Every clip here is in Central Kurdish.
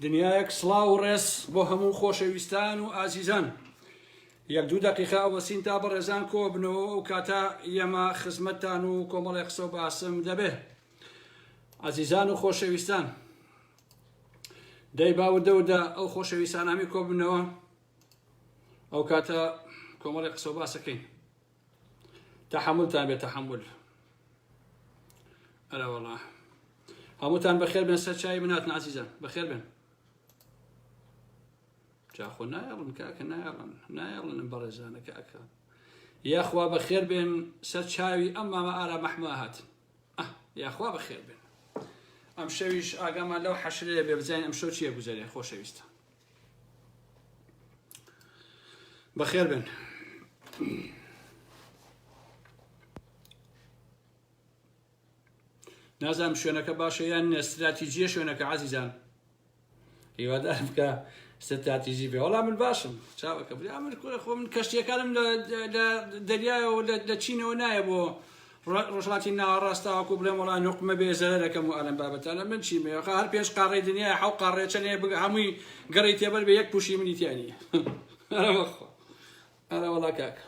دنیایەک سڵاو و ڕێز بۆ هەموو خۆشەویستان و ئازیزان. یەک دوو دەقیقە ئەوەسین تا بەڕێزان کۆبنەوە ئەو کاتە یەمە خزمەتتان و کۆمەڵێ قسە و باسم دەبێ. ئازیزان و خۆشەویستان دەی با وردە وردە ئەو خۆشەویستانامی کۆبنەوە ئەو کاتە کۆمەڵێ قسە و باسەکەین. تەحەمولتان بێ تەحەمول. ئەرە وەڵا هەمووتان بەخێر بێن سەر چاوی من هاتن عزیزان بەخێر بێن جاخۆ نایەڵن کاکە نایەڵن نایەڵن بەڕێزانە کاکە یاخوا بەخێر بێن سەر چاوی ئەم مامە ئارا مەحمە هاتن یاخوا بەخێر بێن ئەم شەویش ئاگامان لەو حەشرەیە بێ بزانین ئەم شەو چییە گوزەرێ خۆشەویستە بەخێر بێن. نازانم شوێنەکە باشە یان نیە ستراتیجیە شوێنەکە عزیزان هیوادارم کە ستراتیژی بێ وەڵا من باشم چاوەکە برا من کوڕە خۆ من کەشتیەکانم لە دەریایەوە لە چینەوە نایە بۆ ڕۆژهەڵاتی ناوەڕاست تاوەکو بڵێم وەڵا نوقمە بێ زەرەرەکەم و ئالەم بابەتانە من چیمە یاخە هەر پێنج قاڕەی دنیای حەو قاڕەیە چەند هەیە بگە هەمووی گەڕی تێبەر بێ یەک پوشی منی تیا نییە ئەرە بەخوا ئەرە وەڵا کاکە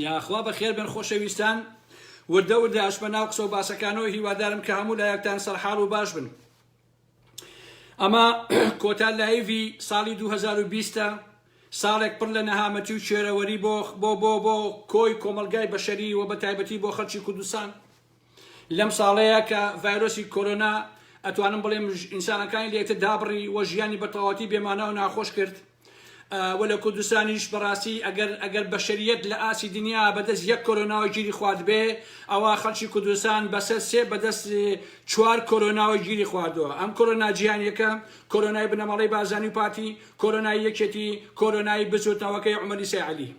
یاخوا بەخێر بن خۆشەویستان وردە وردە ئەچمە ناو قسە و باسەکانەوە هیوادارم کە هەموو لایەکتان سەرحاڵ و باش بن ئەمە کۆتا live ی ساڵی 2020 ساڵێک پڕ لە نەهامەتی و کوێرەوەری بۆ بۆ بۆ بۆ کۆی کۆمەڵگای بەشەری و بە تایبەتی بۆ خەڵکی کوردستان لەم ساڵەیە کە ڤایرۆسی کۆرۆنا ئەتوانم بڵێم ئینسانەکانی لە یەکتر دابڕی و ژیانی بە تەواوەتی بێمانا و ناخۆش کرد و لە کوردستانیش بەڕاستی ئەگەر ئەگەر بەشەریەت لە ئاسی دنیا بەدەست یەک کۆرۆناوە گیری خواردبێ ئەوە خەڵکی کوردستان بەسەر سێ بەدەست چوار کۆرۆناوە گیری خواردووە ئەم کۆرۆنا جیهانیەکە کۆرۆنای بنەماڵەی بارزانی و پارتی کۆرۆنای یەکێتی کۆرۆنای بزوتنەوەکەی عومەری سەی عەلی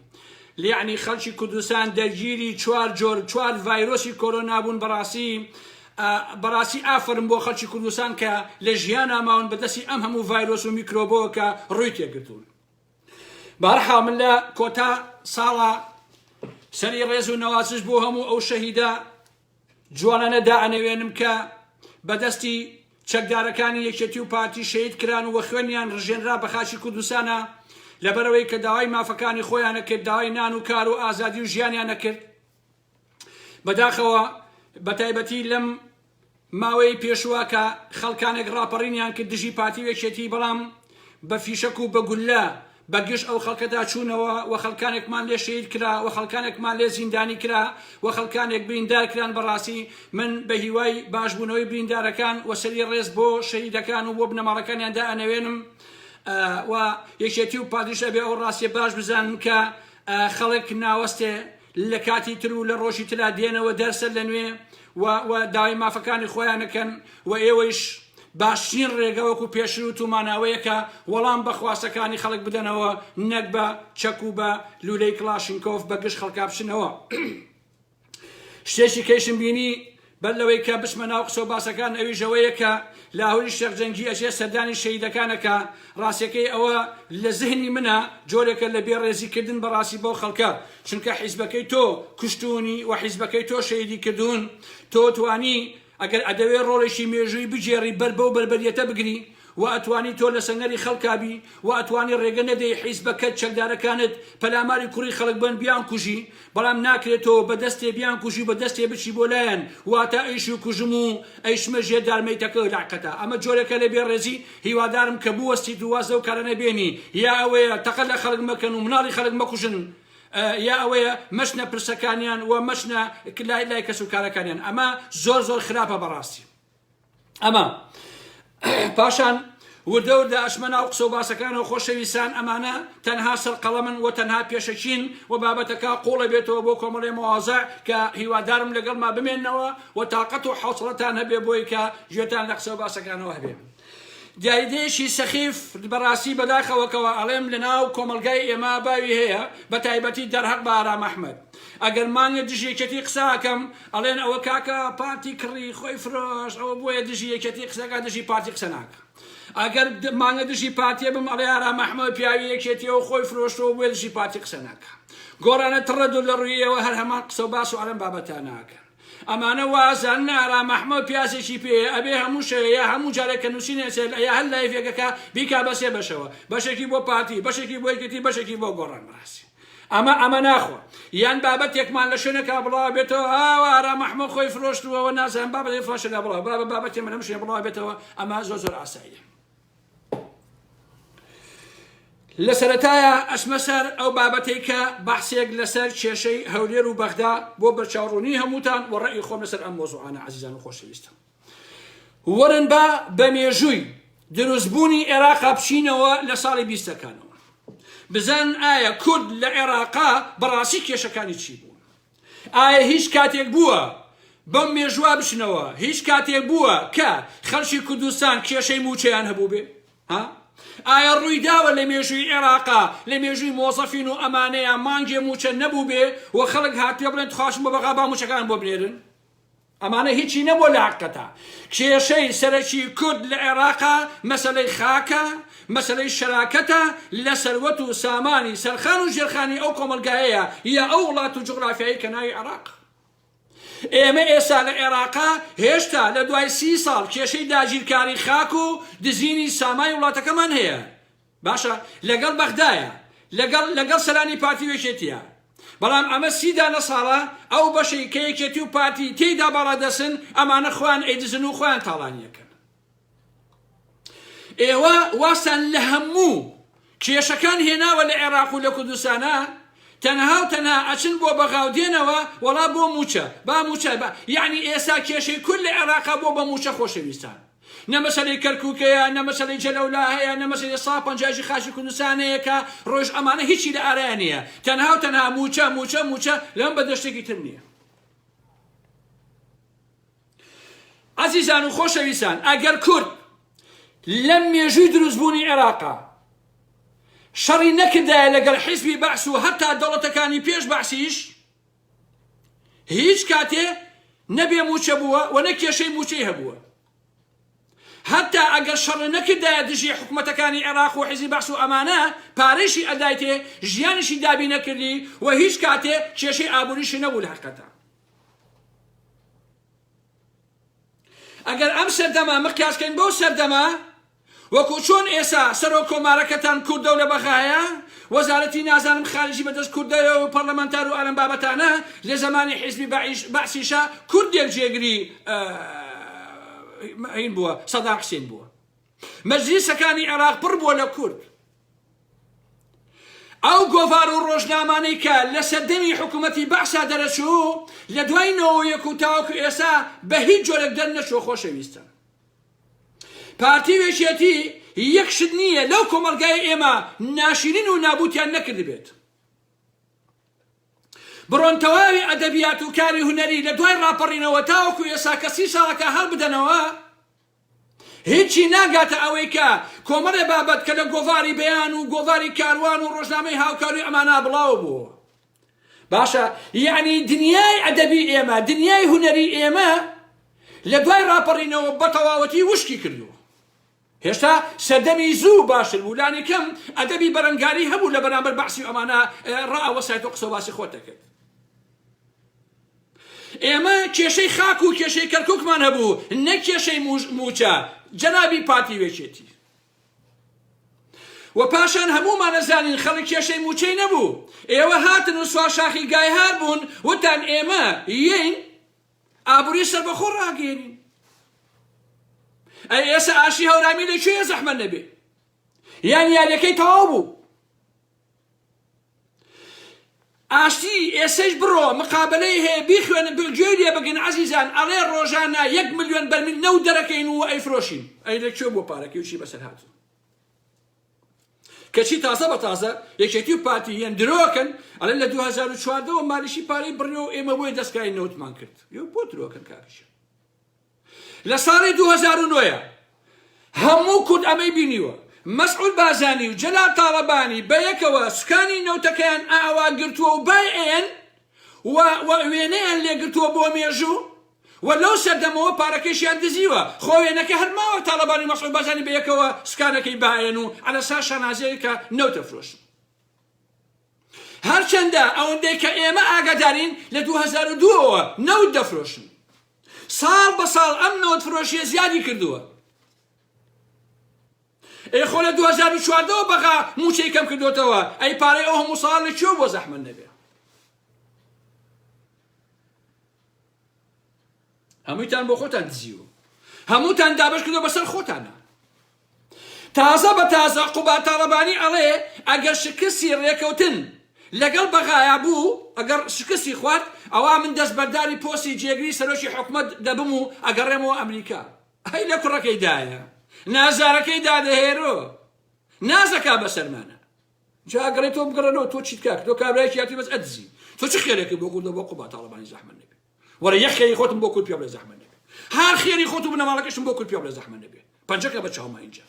یەعنی خەڵکی کوردستان دەرگیری چوار جۆر چوار ڤایرۆسی کۆرۆنا بوون بەڕاستی بەڕاستی ئافەرم بۆ خەڵکی کوردستان کە لە ژیانا ماون بەدەستی ئەم هەموو ڤایرۆس و میکرۆبەوە کە ڕووی تێگرتوون بەهەرحاڵ من لە کۆتا ساڵە سەری ڕێز و نەوازش بۆ هەموو ئەو شەهیدە جوانانە دائەنەوێنم کە بەدەستی چەکدارەکانی یەکێتی و پارتی شەهید کران و خوێنیان ڕژێنرا بە خاکی کوردستانا لەبەرئەوەی کە داوای مافەکانی خۆیانە کرد داوای نان و کار و ئازادی و ژیانیانە کرد بەداخەوە بەتایبەتی لەم ماوەی پێشووە کە خەڵکانێک ڕاپەڕینیان کرد دژی پارتی و یەکێتی بەڵام بە فیشەک و بە گوللە بە گژ ئەو خەڵکەدا چوونەوە و خەڵکانێکمان لێ شەهید کرا و خەڵکانێکمان لێ زیندانی کرا و خەڵکانێک بریندار کران بەڕاستی من بە هیوای باشبوونەوەی بریندارەکان و سەری ڕێز بۆ شەهیدەکان و بۆ بنەماڵەکانیان دائەنەوێنم و یەکێتی و پارتیش ئەبێ ئەو ڕاستیە باش بزانن کە خەڵک ناوەستێ لە کاتی تر و لە ڕۆژی ترا دێنەوە دەر سەر لە نوێ و و داوای مافەکانی خۆیان ئەکەن و ئێوەیش باشترین ڕێگە وەکو پێشتر وتومانە ئەوەیە کە وەڵام بە خواستەکانی خەڵک بدەنەوە نەک بە چەک و بە لولەی کڵاشینکۆف بە گژ خەڵکا بچنەوە. شتێکی کەیشم بینی بەر لەوەی کە بچمە ناو قسە و باسەکان ئەویش ئەوەیە کە لاهوری شێخ جەنگی ئەچێ سەردانی شەهیدەکان ئەکا ڕاستیەکەی ئەوە لە زهنی منا جۆرێکە لە بێ ڕێزی کردن بەڕاستی بەو خەڵکە چونکە حیزبەکەی تۆ کوشتونی و حیزبەکەی تۆ شەهیدی کردوون تۆ توانی ئەگەر ئەدەوێ ڕۆڵێکی مێژووی بگێڕی بەر بەو بەربەریەتە بگری و ئەتوانی تۆ لە سەنگەری خەڵکا بی و ئەتوانی ڕێگە نەدەی حیزبەکەت چەکدارەکانت پەلاماری کوڕی خەڵک بەن بیانکوژی بەڵام ناکرێ تۆ بە دەستێ بیانکوژی و بە دەستێ بچی بۆ لایان واتە ئەیش و کوژم و ئەیشمە ژێر دار مەیتەکە لەعقەتە ئەمە جۆرێکە لە بێ ڕێزی هیوادارم کە بوەستیت و واز لەو کارانە بێنی یا ئەوەیە تەقە لە خەڵک مەکەن و مناڵی خەڵک مەکوژن یا ئەوەیە مەچنە پرسەکانیان و مەچنە لای لای کەس و کارەکانیان ئەمە زۆر زۆر خراپە بەڕاستی ئەمە پاشان وردە وردە ئەچمە ناو قسە و باسەکانەوە خۆشەویستان ئەمانە تەنها سەر قەڵەمن و تەنها پێشەکین و بابەتەکە قوڵە بێتەوە بۆ کۆمەڵێ مەوازع کە هیوادارم لەگەڵما بمێنەوە و تاقەت و حەوسڵەتان هەبێ بۆی کە گوێتان لە قسە و باسەکانەوە هەبێ. دیاریدەیەکی سەخیف بەڕاستی بەداخەوە کەوا ئەڵێم لەناو کۆمەڵگای ئێمە باوی هەیە بەتایبەتی دەرهەق بە ئارام ئەحمەد ئەگەر مانگێ دژی یەکێتی قسە ئەکەم ئەڵێن ئەوە کاکە پارتی کڕی خۆی فرۆشت ئەوە بۆیە دژی یەکێتی قسەکە دژی پارتی قسە ناکە ئەگەر مانگە دژی پارتیە بم ئەڵێ ئارام ئەحمەد پیاوی یەکێتیەوە خۆی فرۆشتەوە بۆیە دژی پارتی قسە ناکە گۆڕانە تڕە دوور لە ڕووی ئێوە هەر هەمان قسە و باس و ئەلەم بابەتانە ئەکەن. ئەمانە وازانن ئارام ئەحمەد پیازێکی پێیە ئەبێ هەموو شەوێ یا هەموو جارێک کە نووسینێ ئەچێت یا هەر لایڤێکەکە بیکا بە سێ بەشەوە بەشێکی بۆ پارتی بەشێکی بۆ یەکێتی بەشێکی بۆ گۆڕان بەڕاستی ئەمە ئەمە ناخوا یان بابەتێکمان لە شوێنێکا بڵاو بێتەوە ئاوا ئارام ئەحمەد خۆی فرۆشتووەوە نازانم بابەتێک فڵان شوێنە بڵاو بابە بابەتێ من لەم شوێنە بڵاو بێتەوە ئەمە زۆر زۆر ئاساییە لە سەرەتایا ئەچمە سەر ئەو بابەتەی کە بەحسێک لەسەر کێشەی هەولێر و بەغدا بۆ بەرچاوڕوونی هەمووتان و ڕەئی خۆم لەسەر ئەم مۆزوعانە عەزیزان و خۆشەویستان. وەرن با بە مێژووی دروستبوونی عێراقا بچینەوە لە ساڵی بیستەکانەوە بزانن ئایا کورد لە عێراقا بەڕاستی کێشەکانی چی بوون؟ ئایا هیچ کاتێک بووە بەم مێژووە بچنەوە هیچ کاتێک بووە کە خەڵکی کوردستان کێشەی مووچەیان هەبووبێ؟ ها؟ ئایا ڕووی داوە لە مێژووی عێراقا لە مێژووی مۆزەفین و ئەمانەیە مانگێ مووچە نەبووبێ و خەڵک هاتبێ بڵێن تخواشم بۆ بەغا با مووچەکان بۆ بنێرن؟ ئەمانە هیچی نەبووە لە حەقیقەتا. کێشەی سەرەکی کورد لە عێراقا مەسەلەی خاکە، مەسەلەی شەراکەتە لە سەروەت و سامانی سەرخان و ژێرخانی ئەو کۆمەڵگایەیە یا ئەو وڵات و جوغرافیایەی کە ناوی عێراقە. ئێمە ئێستا لە عێراقا هێشتا لە دوای سی ساڵ کێشەی داگیرکاری خاک و دزینی سامانی وڵاتەکەمان هەیە. باشە لەگەڵ بەغدایە لەگەڵ لەگەڵ سەرانی پارتی و یەکێتیە بەڵام ئەمە سی دانە ساڵە ئەو بەشەی کە یەکێتی و پارتی تێیدا باڵادەسن ئەمانە خۆیان ئەیدزن و خۆیان تاڵانیەکەن ئێوە وازتان لە هەموو کێشەکان هێناوە لە عێراق و لە کوردستانە تەنها و تەنها ئەچن بۆ بەغا و دێنەوە وەڵا بۆ موچە با موچە با یعنی ئێستا کێشەی کورد لە عێراقا بۆ بە موچە خۆشەویستان نە مەسەلەی کەرکوک هەیە، نە مەسەلەی جەلەولا هەیە، نە مەسەلەی سا پەنجایشی خاکی کوردستان هەیە کە ڕۆیشت ئەمانە هیچی لە ئارایا نییە تەنها و تەنها مووچە مووچە مووچە لەم بەدەر شتێکی تر نییە. عەزیزان و خۆشەویستان ئەگەر کورد لەم مێژووی دروستبوونی عێراقا شەڕی نەکردایە لەگەڵ حیزبی بەعس و هەتا دەوڵەتەکانی پێش بەعسیش هیچ کاتێ نە بێ مووچە بووە و نە کێشەی مووچەی هەبووە. هەتا ئەگەر شەڕ نەکردایە دژی حکومەتەکانی عێراق و حیزبی بەعس و ئەمانە، پارەیشی ئەدایتێ، ژیانیشی دابین ئەکردی و هیچ کاتێ کێشەی ئابووریشی نەبوو لە حەقیقەتا. ئەگەر ئەم سەردەمە مقیاس کەین بەو سەردەمە، وەکو چۆن ئێسا سەرۆک کۆمارەکەتان کوردەو لە بەغایە، وەزارەتی نازانم خارجی بەدەست کوردەوە و پەڕلەمانتار و ئالەم بابەتانە، لە زەمانی حیزبی بەعسیشا کوردێک جێگری هین بووە سەدام حسین بووە. مەجلیسەکانی عێراق پڕ بووە لە کورد. ئەو گۆڤار و ڕۆژنامانەی کە لە سەردەمی حکوومەتی بەعسا دەرەچوو لە دوای 91 و تاوەکو ئێستا بە هیچ جۆرێک دەرنەچووە خۆشەویستان. پارتی و یەکێتی یەک شت نییە لەو کۆمەڵگای ئێمە ناشیرین و نابوتیان نەکردبێت. بڕۆن تەواوی ئەدەبیات و کاری هونەری لە دوای ڕاپەڕینەوە تاوەکو ئێستا کە سی ساڵەکە هەڵبدەنەوە هیچی ناگاتە ئەوەی کە کۆمەڵێ بابەت کە لە گۆڤاری بەیان و گۆڤاری کاروان و ڕۆژنامەی هاوکاری ئەمانە بڵاو بووە. باشە یەعنی دنیای ئەدەبی ئێمە، دنیای هونەری ئێمە لە دوای ڕاپەڕینەوە بە تەواوەتی وشکی کردووە. هێشتا سەردەمی زوو باشتر بوو، لانی کەم ئەدەبی بەرەنگاری هەبوو لە بەرامبەر بەعسی و ئەمانە ڕائەوەستایت و قسە و باسی خۆت دەکرد. ئێمە کێشەی خاک و کێشەی کەرکوکمان هەبوو نەک کێشەی مووچە، جەنابی پارتی و یەکێتی. و پاشان هەموومان ئەزانین خەڵک کێشەی مووچەی نەبوو، ئێوە هاتن و سوار شاخی گای هار بوون وتان ئێمە یەین ئابووری سەربەخۆ ڕاگەیەنین. ئەی ئێستا ئاشی هەورامی لە کوێیە زەحمەت نەبێ؟ یان یاریەکەی تەواو بوو؟ ئاشتی ئێسەیش بڕۆ مقابەلەی هەیە بیخوێنە گوێی لێ بگرن عەزیزان ئەڵێ ڕۆژانە یەک ملیۆن بەرمیل نەوت دەرەکەین و ئەیفرۆشین ئەی لە کوێ بووە پارەکەی و چی بەسەر هاتوو کەچی تازە بە تازە یەکێتی و پارتی یەن درۆکەن ئەڵێن لە 2014 وە مالیشی پارەی بڕیەوە و ئێمە بۆیە دەستکاری نەوتمان کرد یۆ بۆ درۆکەن کاکەشە لە ساڵی 2009 هەموو کورد ئەمەی بینیوە مەسعود بارزانی و جەلال تاڵەبانی بەیەکەوە سوکانی نەوتەکەیان ئاوا گرتووە و بای ئەیەن و و وێنەیان لێگرتووە بۆ مێژوو و لەو سەردەمەوە پارەکەیشیان دزیوە خۆ وێنەکە هەر ماوە تاڵەبانی و مەسعود بارزانی بەیەکەوە سوکانەکەی بایەن و عەلەسا شانازیەکە کە نەوت ئەفرۆشن. هەرچەندە ئەوەندەی کە ئێمە ئاگادارین لە 2002 ەوە نەوت دەفرۆشن. ساڵ بە ساڵ ئەم نەوت فرۆشیە زیادی کردووە. ئێ خۆ لە 2014 وە بەغا موچەی کەم کردۆتەوە ئەی پارەی ئەو هەموو ساڵە لە کوێ بووە زەحمەت نەبێ. هەموویتان بۆ خۆتان دزیوە هەمووتان دابەش کردوە بەسەر خۆتانە تازە بە تازە قوباد تاڵەبانی ئەڵێ ئەگەر شکستی ڕێکەوتن لەگەڵ بەغایا بوو ئەگەر شکستی خوارد ئەوا من دەست بەرداری پۆستی جێگری سەرۆکی حکومەت دەبم و ئەگەڕێمەوە ئەمریکا ئەی لە کوڕەکەی دایە نازارەکەی دادەهێرۆ نازەکا بەسەرمانە جا ئەگەڕێ تۆ بگەڕێنەوە تۆ چیت کاک تۆ کابرایەکی هاتی بەس ئەدزی تۆ چ خێرێکی بۆ کوردە بۆ قوباد تاڵەبانی زەحمەت نەبێ وەرە یەک خێری خۆتم بۆ کورد پێ بڵێ زەحمەت نەبێ هەر خێری خۆت و بنەماڵەکەشم بۆ کورد پێ بڵێ زەحمەت نەبێ پەنجەکە بە چاوما ئینجا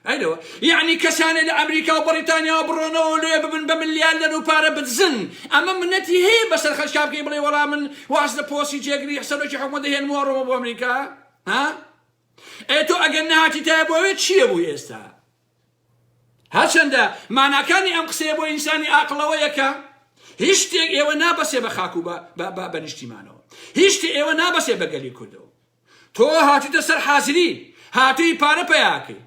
ئەیلەوە یعنی کەسانێ لە ئەمریکا و بەڕیتانیاوە بڕۆنەوە لێ ببن بە ملیاردەر و پارە بدزن ئەمە منەتی هەیە بەسەر خەلکا بکەی بڵێ وەڵا من واز لە پۆستی جێگری سەرۆکی حکومەت دەهێنم و ئەڕۆمە بۆ ئەمریکا ها ئێ تۆ ئەگەر نەهاتیتایە بۆ ئەوێ چییە بوو ئێستا هەرچەندە ماناکانی ئەم قسەیە بۆ ئینسانی ئاقڵ ئەوەیە کە هیچ شتێک ئێوە نابەسێ بە خاک و بە نیشتیمانەوە، هیچ شتێ ئێوە نابەسێ بە گەلی کوردەوە. تۆ هاتویتە سەر حازری، هاتووی پارە پەیاکەی.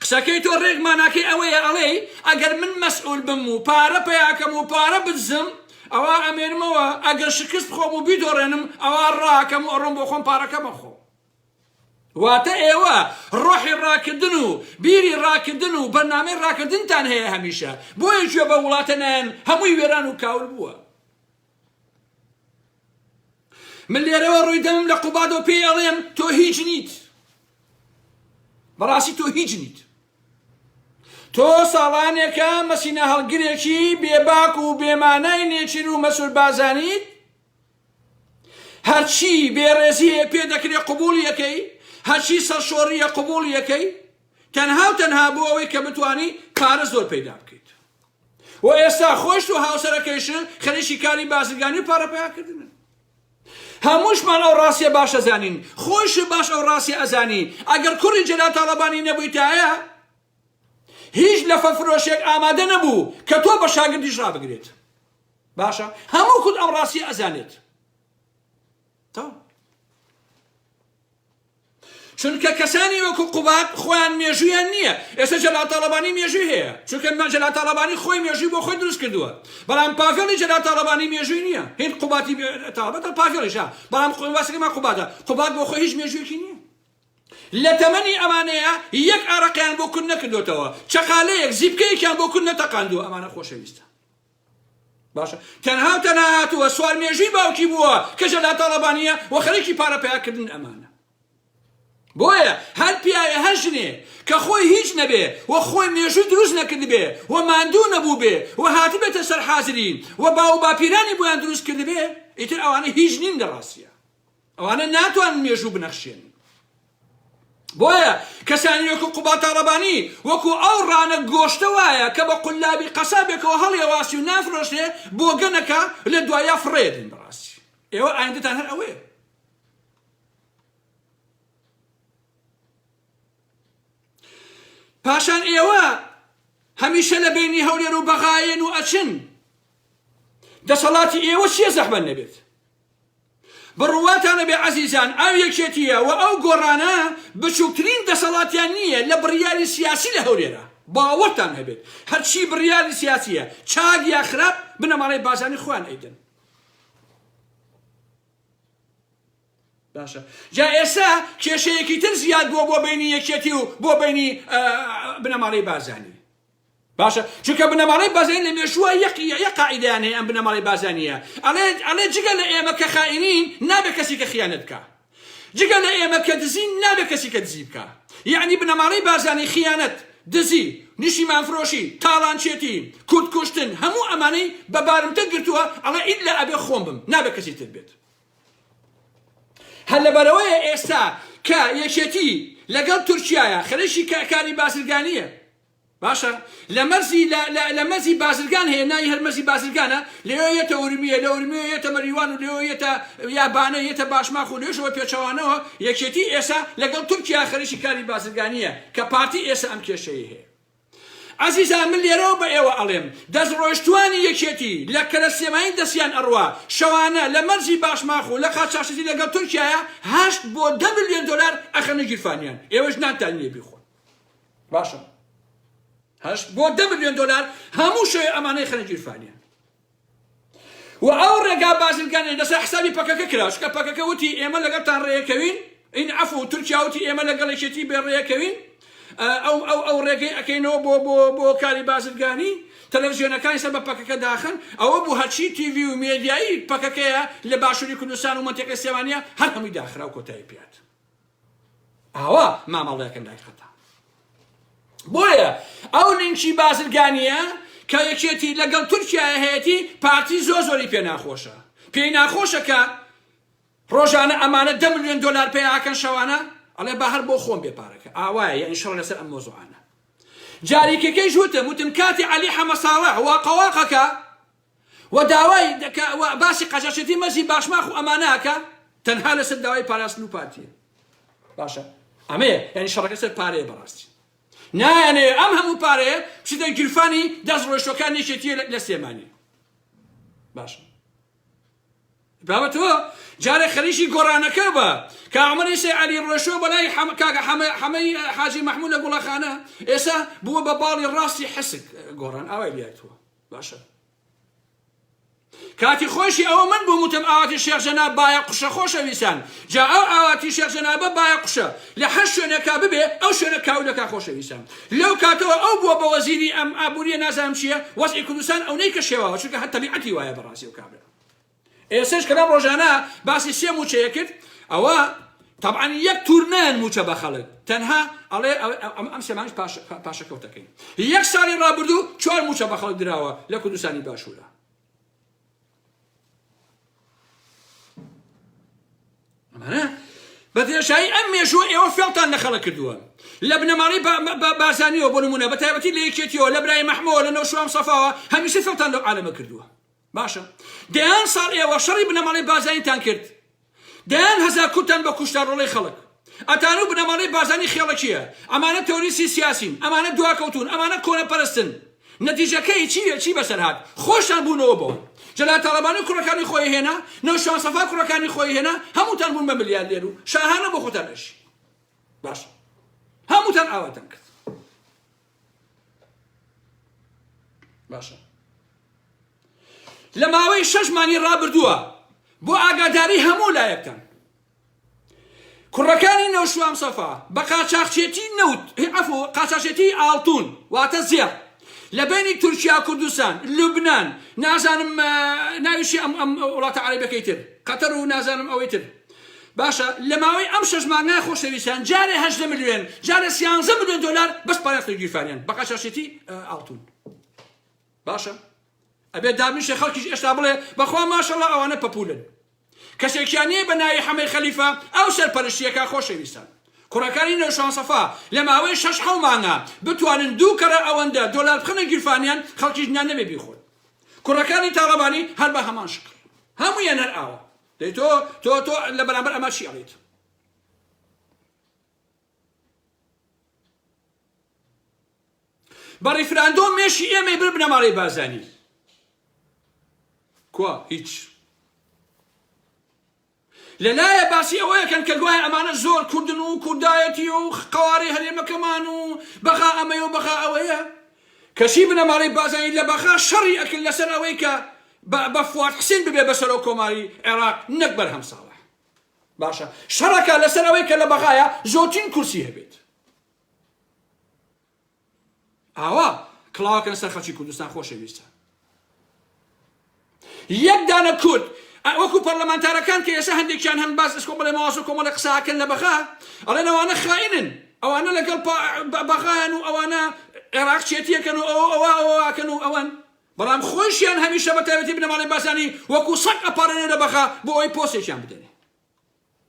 قسەکەی تۆ ڕێک ماناکەی ئەوەیە ئەڵێی ئەگەر من مەسئول بم و پارە پەیاکەم و پارە بدزم ئەوا ئەمێنمەوە، ئەگەر شکست بخۆم و بیدۆڕێنم ئەوا ڕاکەم و ئەڕۆم بۆ خۆم پارەکەم ئەخۆم. واتە ئێوە ڕۆحی ڕاکردن و بیری ڕاکردن و بەرنامەی ڕاکردنتان هەیە هەمیشە، بۆیە گوێ بە وڵاتە نایەن هەمووی وێران و کاول بووە. من لێرەوە ڕووی دەمم لە قوبادەوە پێی ئەڵێم تۆ هیچ نیت، بەڕاستی تۆ هیچ نیت. تۆ ساڵانێکە مەسینە هەڵگرێکی بێباک و بێمانای نێچیر و مەسرور بارزانیت، هەرچی بێڕێزی هەیە پێ دەکرێ قبوڵی ئەکەی، هەرچی سەرشۆڕیە قبوڵی ئەکەی، تەنها و تەنها بۆ ئەوەی کە بتوانی پارە زۆر پەیدا بکەیت. و ئێستا خۆشت و هاوسەرەکەیشت خەریکی کاری بازرگانی و پارە پەیاکردنن. هەمووشمان ئەو ڕاستیە باش ئەزانین، خۆیشت باش ئەو ڕاستیە ئەزانی، ئەگەر کوڕی جەلال تاڵەبانی نەبوویتایە هیچ لەفە فرۆشێک ئامادە نەبوو کە تۆ بە شاگردیش ڕابگرێت. باشە هەموو کورد ئەم ڕاستیە ئەزانێت تەواو چونکە کەسانی وەکو قوباد خۆیان مێژوویان نییە ئێستا جەلال تاڵەبانی مێژووی هەیە چونکە جەلال تاڵەبانی خۆی مێژووی بۆ خۆی دروست کردووە بەڵام پاڤێڵی جەلال تاڵەبانی مێژووی نییە هیچ قوباتی تاڵەبەتە پاڤێڵیشە بەڵام خۆی واسەکەمان قوبادە قوباد بۆ خۆی هیچ مێژوویەکی نییە لە تەمەنی ئەمانەیە یەک ئارەقیان بۆ کورد نەکردوتەوە چەقالەیەک زیپکەیەکیان بۆ کورد نەتەقاندووە ئەمانە خۆشەویستە باشە تەنها و تەنها هاتووە سوار مێژووی باوکی بووە کە جەلال تاڵەبانیە و خەریکی پارە پەیاکردن ئەمانە بۆیە هەر پیاوێ هەر ژنێ کە خۆی هیچ نەبێ و خۆی مێژووی دروست نەکردبێ و ماندوو نەبووبێ و هاتبێتە سەر حازری و باو باپیرانی بۆیان دروست کردبێ ئیتر ئەوانە هیچ نین لە ڕاستیە ئەوانە ناتوانن مێژوو بنەخشێنن. بۆیە کەسانی وەکو قوباد تاڵەبانی وەکو ئەو ڕانە گۆشتە وایە کە بە قولابی قەسابێکەوە هەڵیەواسی و نافرۆشرێ بۆگەنەکە لە دوایا فڕێدن بەڕاستی ئێوە ئایندەتان هەر ئەوەیە. پاشان ئێوە هەمیشە لە بینی هەولێر و بەغایەن و ئەچن دەسەڵاتی ئێوە چییە زەحمەت نەبێت بڕواتان نەبێ عەزیزان ئەو یەکێتیە و ئەو گۆڕانە بچوکترین دەسەڵاتیان نییە لە بڕیاری سیاسی لە هەولێرا باوەڕتان هەبێت هەرچی بڕیاری سیاسیە چاک یا خراپ بنەماڵەی بارزانی خۆیان ئەیدەن باشە جا ئێستا کێشەیەکی تر زیاد بووە بۆ بینی یەکێتی و بۆ بینی بنەماڵەی بارزانی باشە چونکە بنەماڵەی بازانی لە مێژووە یەک یەک قاعیدەیان هەیە ئەم بنەماڵەی بازانیە ئەڵێ ئەڵێ جگە لە ئێمە کە خائینین نابێ کەسی کە خیانەت بکا جگە لە ئێمە کە دزین نابێ کەسی کە دزی بکا یەعنی بنەماڵەی بازانی خیانەت دزی نیشتیمان فرۆشی تاڵانچێتی کورد کوشتن هەموو ئەمانەی بە بارمتە گرتووە ئەڵێ ئیلا ئەبێ خۆم بم نابێ کەسی تر بێت هەر لەبەرئەوەیە ئێستا کە یەکێتی لەگەڵ تورکیایە خەریکی کاری بازرگانیە باشە لە مەرزی لە مەرزی بازرگان هەیە ناوی هەر مەرزی بازرگانە لەوێ یەتە ئورمیە لە ئورمیە یەتە مەریوان و لەوێ یەتە یا بانە یەتە باشماخ و لێشەوە پێچەوانەوە یەکێتی ئێسا لەگەڵ تورکیا خەریکی کاری بازرگانیە کە پارتی ئێسا ئەم کێشەیە هەیە. ئەزیزان من لێرەوە بە ئێوە ئەڵێم دەستڕۆیشتوانی یەکێتی لە کەرە سلێمانی دەستیان ئەڕوا شەوانە لە مەرزی باشماخ و لە قاچاخچێتی لەگەڵ تورکیایە هەشت بۆ 10 ملیۆن دۆلار ئەخەنە گیرفانیان ئێوەش نانتان نییە بیخۆن باشە هەشت بۆ 10 ملیۆن دۆلار هەموو شەوێ ئەمانەی خەنە گیرفانیان و ئەو ڕێگا بازرگانیە لەسەر حسابی پەکەکە کرا چونکە پەکەکە وتی ئێمە لەگەڵتان ڕێەکەوین این عەفو تورکیا وتی ئێمە لەگەڵ یەکێتی بێ ڕێەکەوین ئەو ئەو ئەو ڕێگەی ئەکەینەوە بۆ بۆ بۆ کاری بازرگانی تەلەڤزیۆنەکانی سەر بە پەکەکە داخن ئەوە بوو هەرچی تیڤی و مێدیایی پەکەکەیە لە باشووری کوردستان و مەنتیقەی سلێمانیە هەر هەمووی داخرا و کۆتایی پێات ئاوا مامەڵەکەن لای خەتا بۆیە ئەو لینکی بازرگانیە کە یەکێتی لەگەڵ تورکیا هەیەتی پارتی زۆر زۆری پێ ناخۆشە پێی ناخۆشە کە ڕۆژانە ئەمانە دە ملیۆن دۆلار پێیاکەن شەوانە ئەڵێ با هەر بۆ خۆم بێ پارەکە ئاوایە یعنی شەڕ لەسەر ئەم مۆزوعانە جاریکەکەیش وتم وتم کاتی عەلی حەمە ساڵح واقەواقەکە و داوای دەکا و باسی قاچاخچێتی مەزی باشماخ و ئەمانە ئەکا تەنها لەسەر داوای پاراستن و پارتیە باشە ئەمەیە یعنی شەڕەکە سەر پارەیە بەڕاستی نایانەوێ ئەم هەموو پارەیە بچێتە گیرفانی دەست ڕۆیشتوەکان یەکێتیە لە سلێمانی باشە بابە تۆ جارێ خەریکی گۆڕانەکە بە کە عمری سێ عەلی ڕۆشۆ بەلای کاکە حەمەی حاجی مەحموود لە گوڵەخانە ئێستا بووە بە باڵی ڕاستی حسک گۆڕان ئاوای لاتوە باشە کاتی خۆشی ئەوە من بووم وتم ئاواتی شێخ جەناب بایە قوشە خۆشەویستان جا ئەو ئاواتی شێخ جەنابە بایە قوشە لە هەر شوێنێکا ببێ ئەو شوێنە کاولەکا خۆشەویستان لەو کاتەوە ئەو بووە بە وەزیری ئەم ئابووریە نازانم چییە وەزعی کوردستان ئەونەی کە شێواوە چونکە هەر تەبیعەتی وایە بەڕاستی ئەو کابرا ئێسەش کە لەم ڕۆژانە باسی سێ موچەیە کرد ئەوە تەبعەن یەک تور نایەن موچە بە خەڵک تەنها ئەڵێ ئەم سێ مانگش پاشەکەوتەکەین یەک ساڵی ڕابردوو چوار موچە بە خەڵک دراوە لە کوردستانی باشوورە ئەمانە بە درێژایی ئەم مێژووە ئێوە فێڵتان لە خەڵک کردووە لە بنەماڵەی بارزانیەوە بۆ نمونە بە تایبەتی لە یەکێتیەوە لە برای مەحمەوە لە نەوشوام سەفاوە هەمیشە فێڵتان لەو عالەمە کردووە باشە دەیان ساڵ ئێوە شەڕی بنەماڵەی بارزانیتان کرد دەیان هەزار کوردتان بە کوشتا ڕۆڵەی خەڵک ئەتانو بنەماڵەی بارزانی خێڵەکیە ئەمانە تۆریسی سیاسین ئەمانە دواکەوتون ئەمانە کۆنەپەرستن نەتیجەکەی چی چی بەسەر هات خۆشتان بوونەوە بەوە جەلال تاڵەبانی کوڕەکانی خۆی هێنا نەوشیروان سەفا کوڕەکانی خۆی هێنا هەمووتان بوون بە ملیاردێر و شاهانە بۆ خۆتان ئەژی باش هەمووتان ئاواتان کرد باشە لە ماوەی شەش مانگی ڕابردووە بۆ ئاگاداری هەموو لایەکتان کوڕەکانی نەوشوام سەفا بە قاچاخچێتی نەوت عەفو قاچاخچێتی ئاڵتون واتە زێڕ لە بینی تورکیا کوردستان لوبناان نازانم ناویشی ئەم ئەم وڵاتە عەرەبەکەی تر قەتەر و نازانم ئەوەی تر باشە لە ماوەی ئەم شەش مانگە خۆشەویستان جارێ هەژدە ملیۆن جارێ سیانزە ملیۆن دۆلار بەس پارەی گیرفانیان بە قاچاخچێتی ئاڵتون باشە ئەبێت دابنیشێ خەڵکیش ئێستا بڵێ بەخوا ماشەڵا ئەوانە پەپولن کەسێکیان نییە بە ناوی حەمەی خەلیفە ئەو سەرپەرشتیەکە خۆشەویستان کوڕەکانی نەوشان سەفا لە ماوەی شەش حەو مانگا بتوانن دوو کەڕە ئەوەندە دۆلار بخەنە گیرفانیان خەڵکیش نان نەبێ بیخۆن کوڕەکانی تاڵەبانی هەر بە هەمان شکڵ هەموویان هەر ئاوا دەی تۆ تۆ تۆ لە بەرامبەر ئەمە چی ئەڵێیت بە ڕیفراندۆم مێشی ئێمەی بر بنەماڵەی بارزانی کوا هیچ لەلایە باسی ئەوەیەکەن کە گوایە ئەمانە زۆر کوردن و کوردایەتی و قوارەی هەرێمەکەمان و بەغا ئەمەیە و بەغا ئەوەیە کەچی بنەماڵەی بارزانی لە بەغا شەڕی ئەکرد لەسەر ئەوەی کە بە فواد حسێن ببێ بە سەرۆک کۆماری عێراق نەک بەرهەم ساڵح باشە شەڕەکە لەسەر ئەوەی کە لە بەغایە زۆرترین کورسی هەبێت ئاوا کڵاوەکەن سەر خەڵکی کوردستان خۆشەویستە یەک دانە کورد وەکو پەرلەمانتارەکان کە ئێستا هەندێکیان هەن باس ئەس کۆمەڵێ مەواز و کۆمەڵێ قساکەن لە بەغا ئەڵێن ئەوانە خائینن ئەوانە لەگەڵ بەغایان و ئەوانە عێراق چێتیەکەن و ئەوە ئەوە ئەوەکەن و ئەوەن بەڵام خۆیشیان هەمیشە بە تایبەتی بنەماڵەی بارزانی وەکو سەگ ئەپارێنێ لە بەغا بۆ ئەوەی پۆستێکیان بدەنێ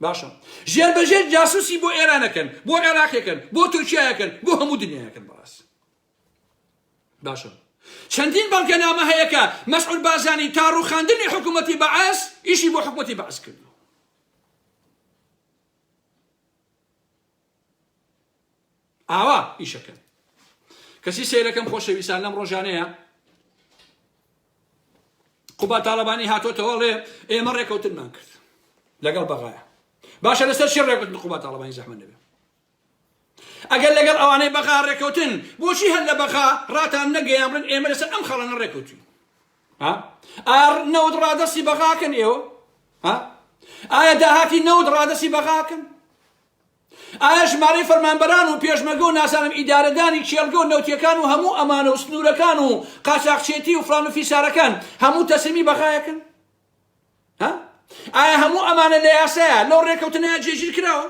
باشە ژێر بە ژێر جاسوسی بۆ ئێرانەکەن بۆ عێراقەکەن بۆ تورکیایەکەن بۆ هەموو دنیاکەن بەڕاست باشە چەندین بەڵگەنامە هەیە کە مەسعود بارزانی تا ڕوخاندنی حکوومەتی بەعس ئیشی بۆ حکوومەتی بەعس کردو ئاوا ئیشەکەن. کەسی سەیرەکەم خۆشەویستان لەم ڕۆژانەیە قوبا تاڵەبانی هاتۆتەوە ڵێ ئێمە ڕێکەوتنمان کرد لەگەڵ بەغایە باشە لەسەر چی ڕێکوتن قوبا تاڵەبانی زەحمە نەبێ ئەگەر لەگەڵ ئەوانەی بەغا ڕێکەوتن بۆچی هەر لە بەغا ڕاتان نەگەیان بڵێن ئێمە لەسەر ئەم خاڵانە ڕێکەوتین ئا نەوت ڕادەستی بەغاکەن ئێوە ئایا داهاتی نەوت ڕادەستی بەغاکەن ئایا ژمارەی فەرمانبەران و پێشمەرگە و نازانم ئیدارەدانی کێڵگە و نەوتیەکان و هەموو ئەمانە و سنوورەکان و قاچاخچێتی و فڵان و فیسارەکان هەموو تەسلیمی بەغایەکەن؟ ها؟ ئایا هەموو ئەمانە لە یاسایە لەو ڕێکەوتنەیە جێگیر کراوە؟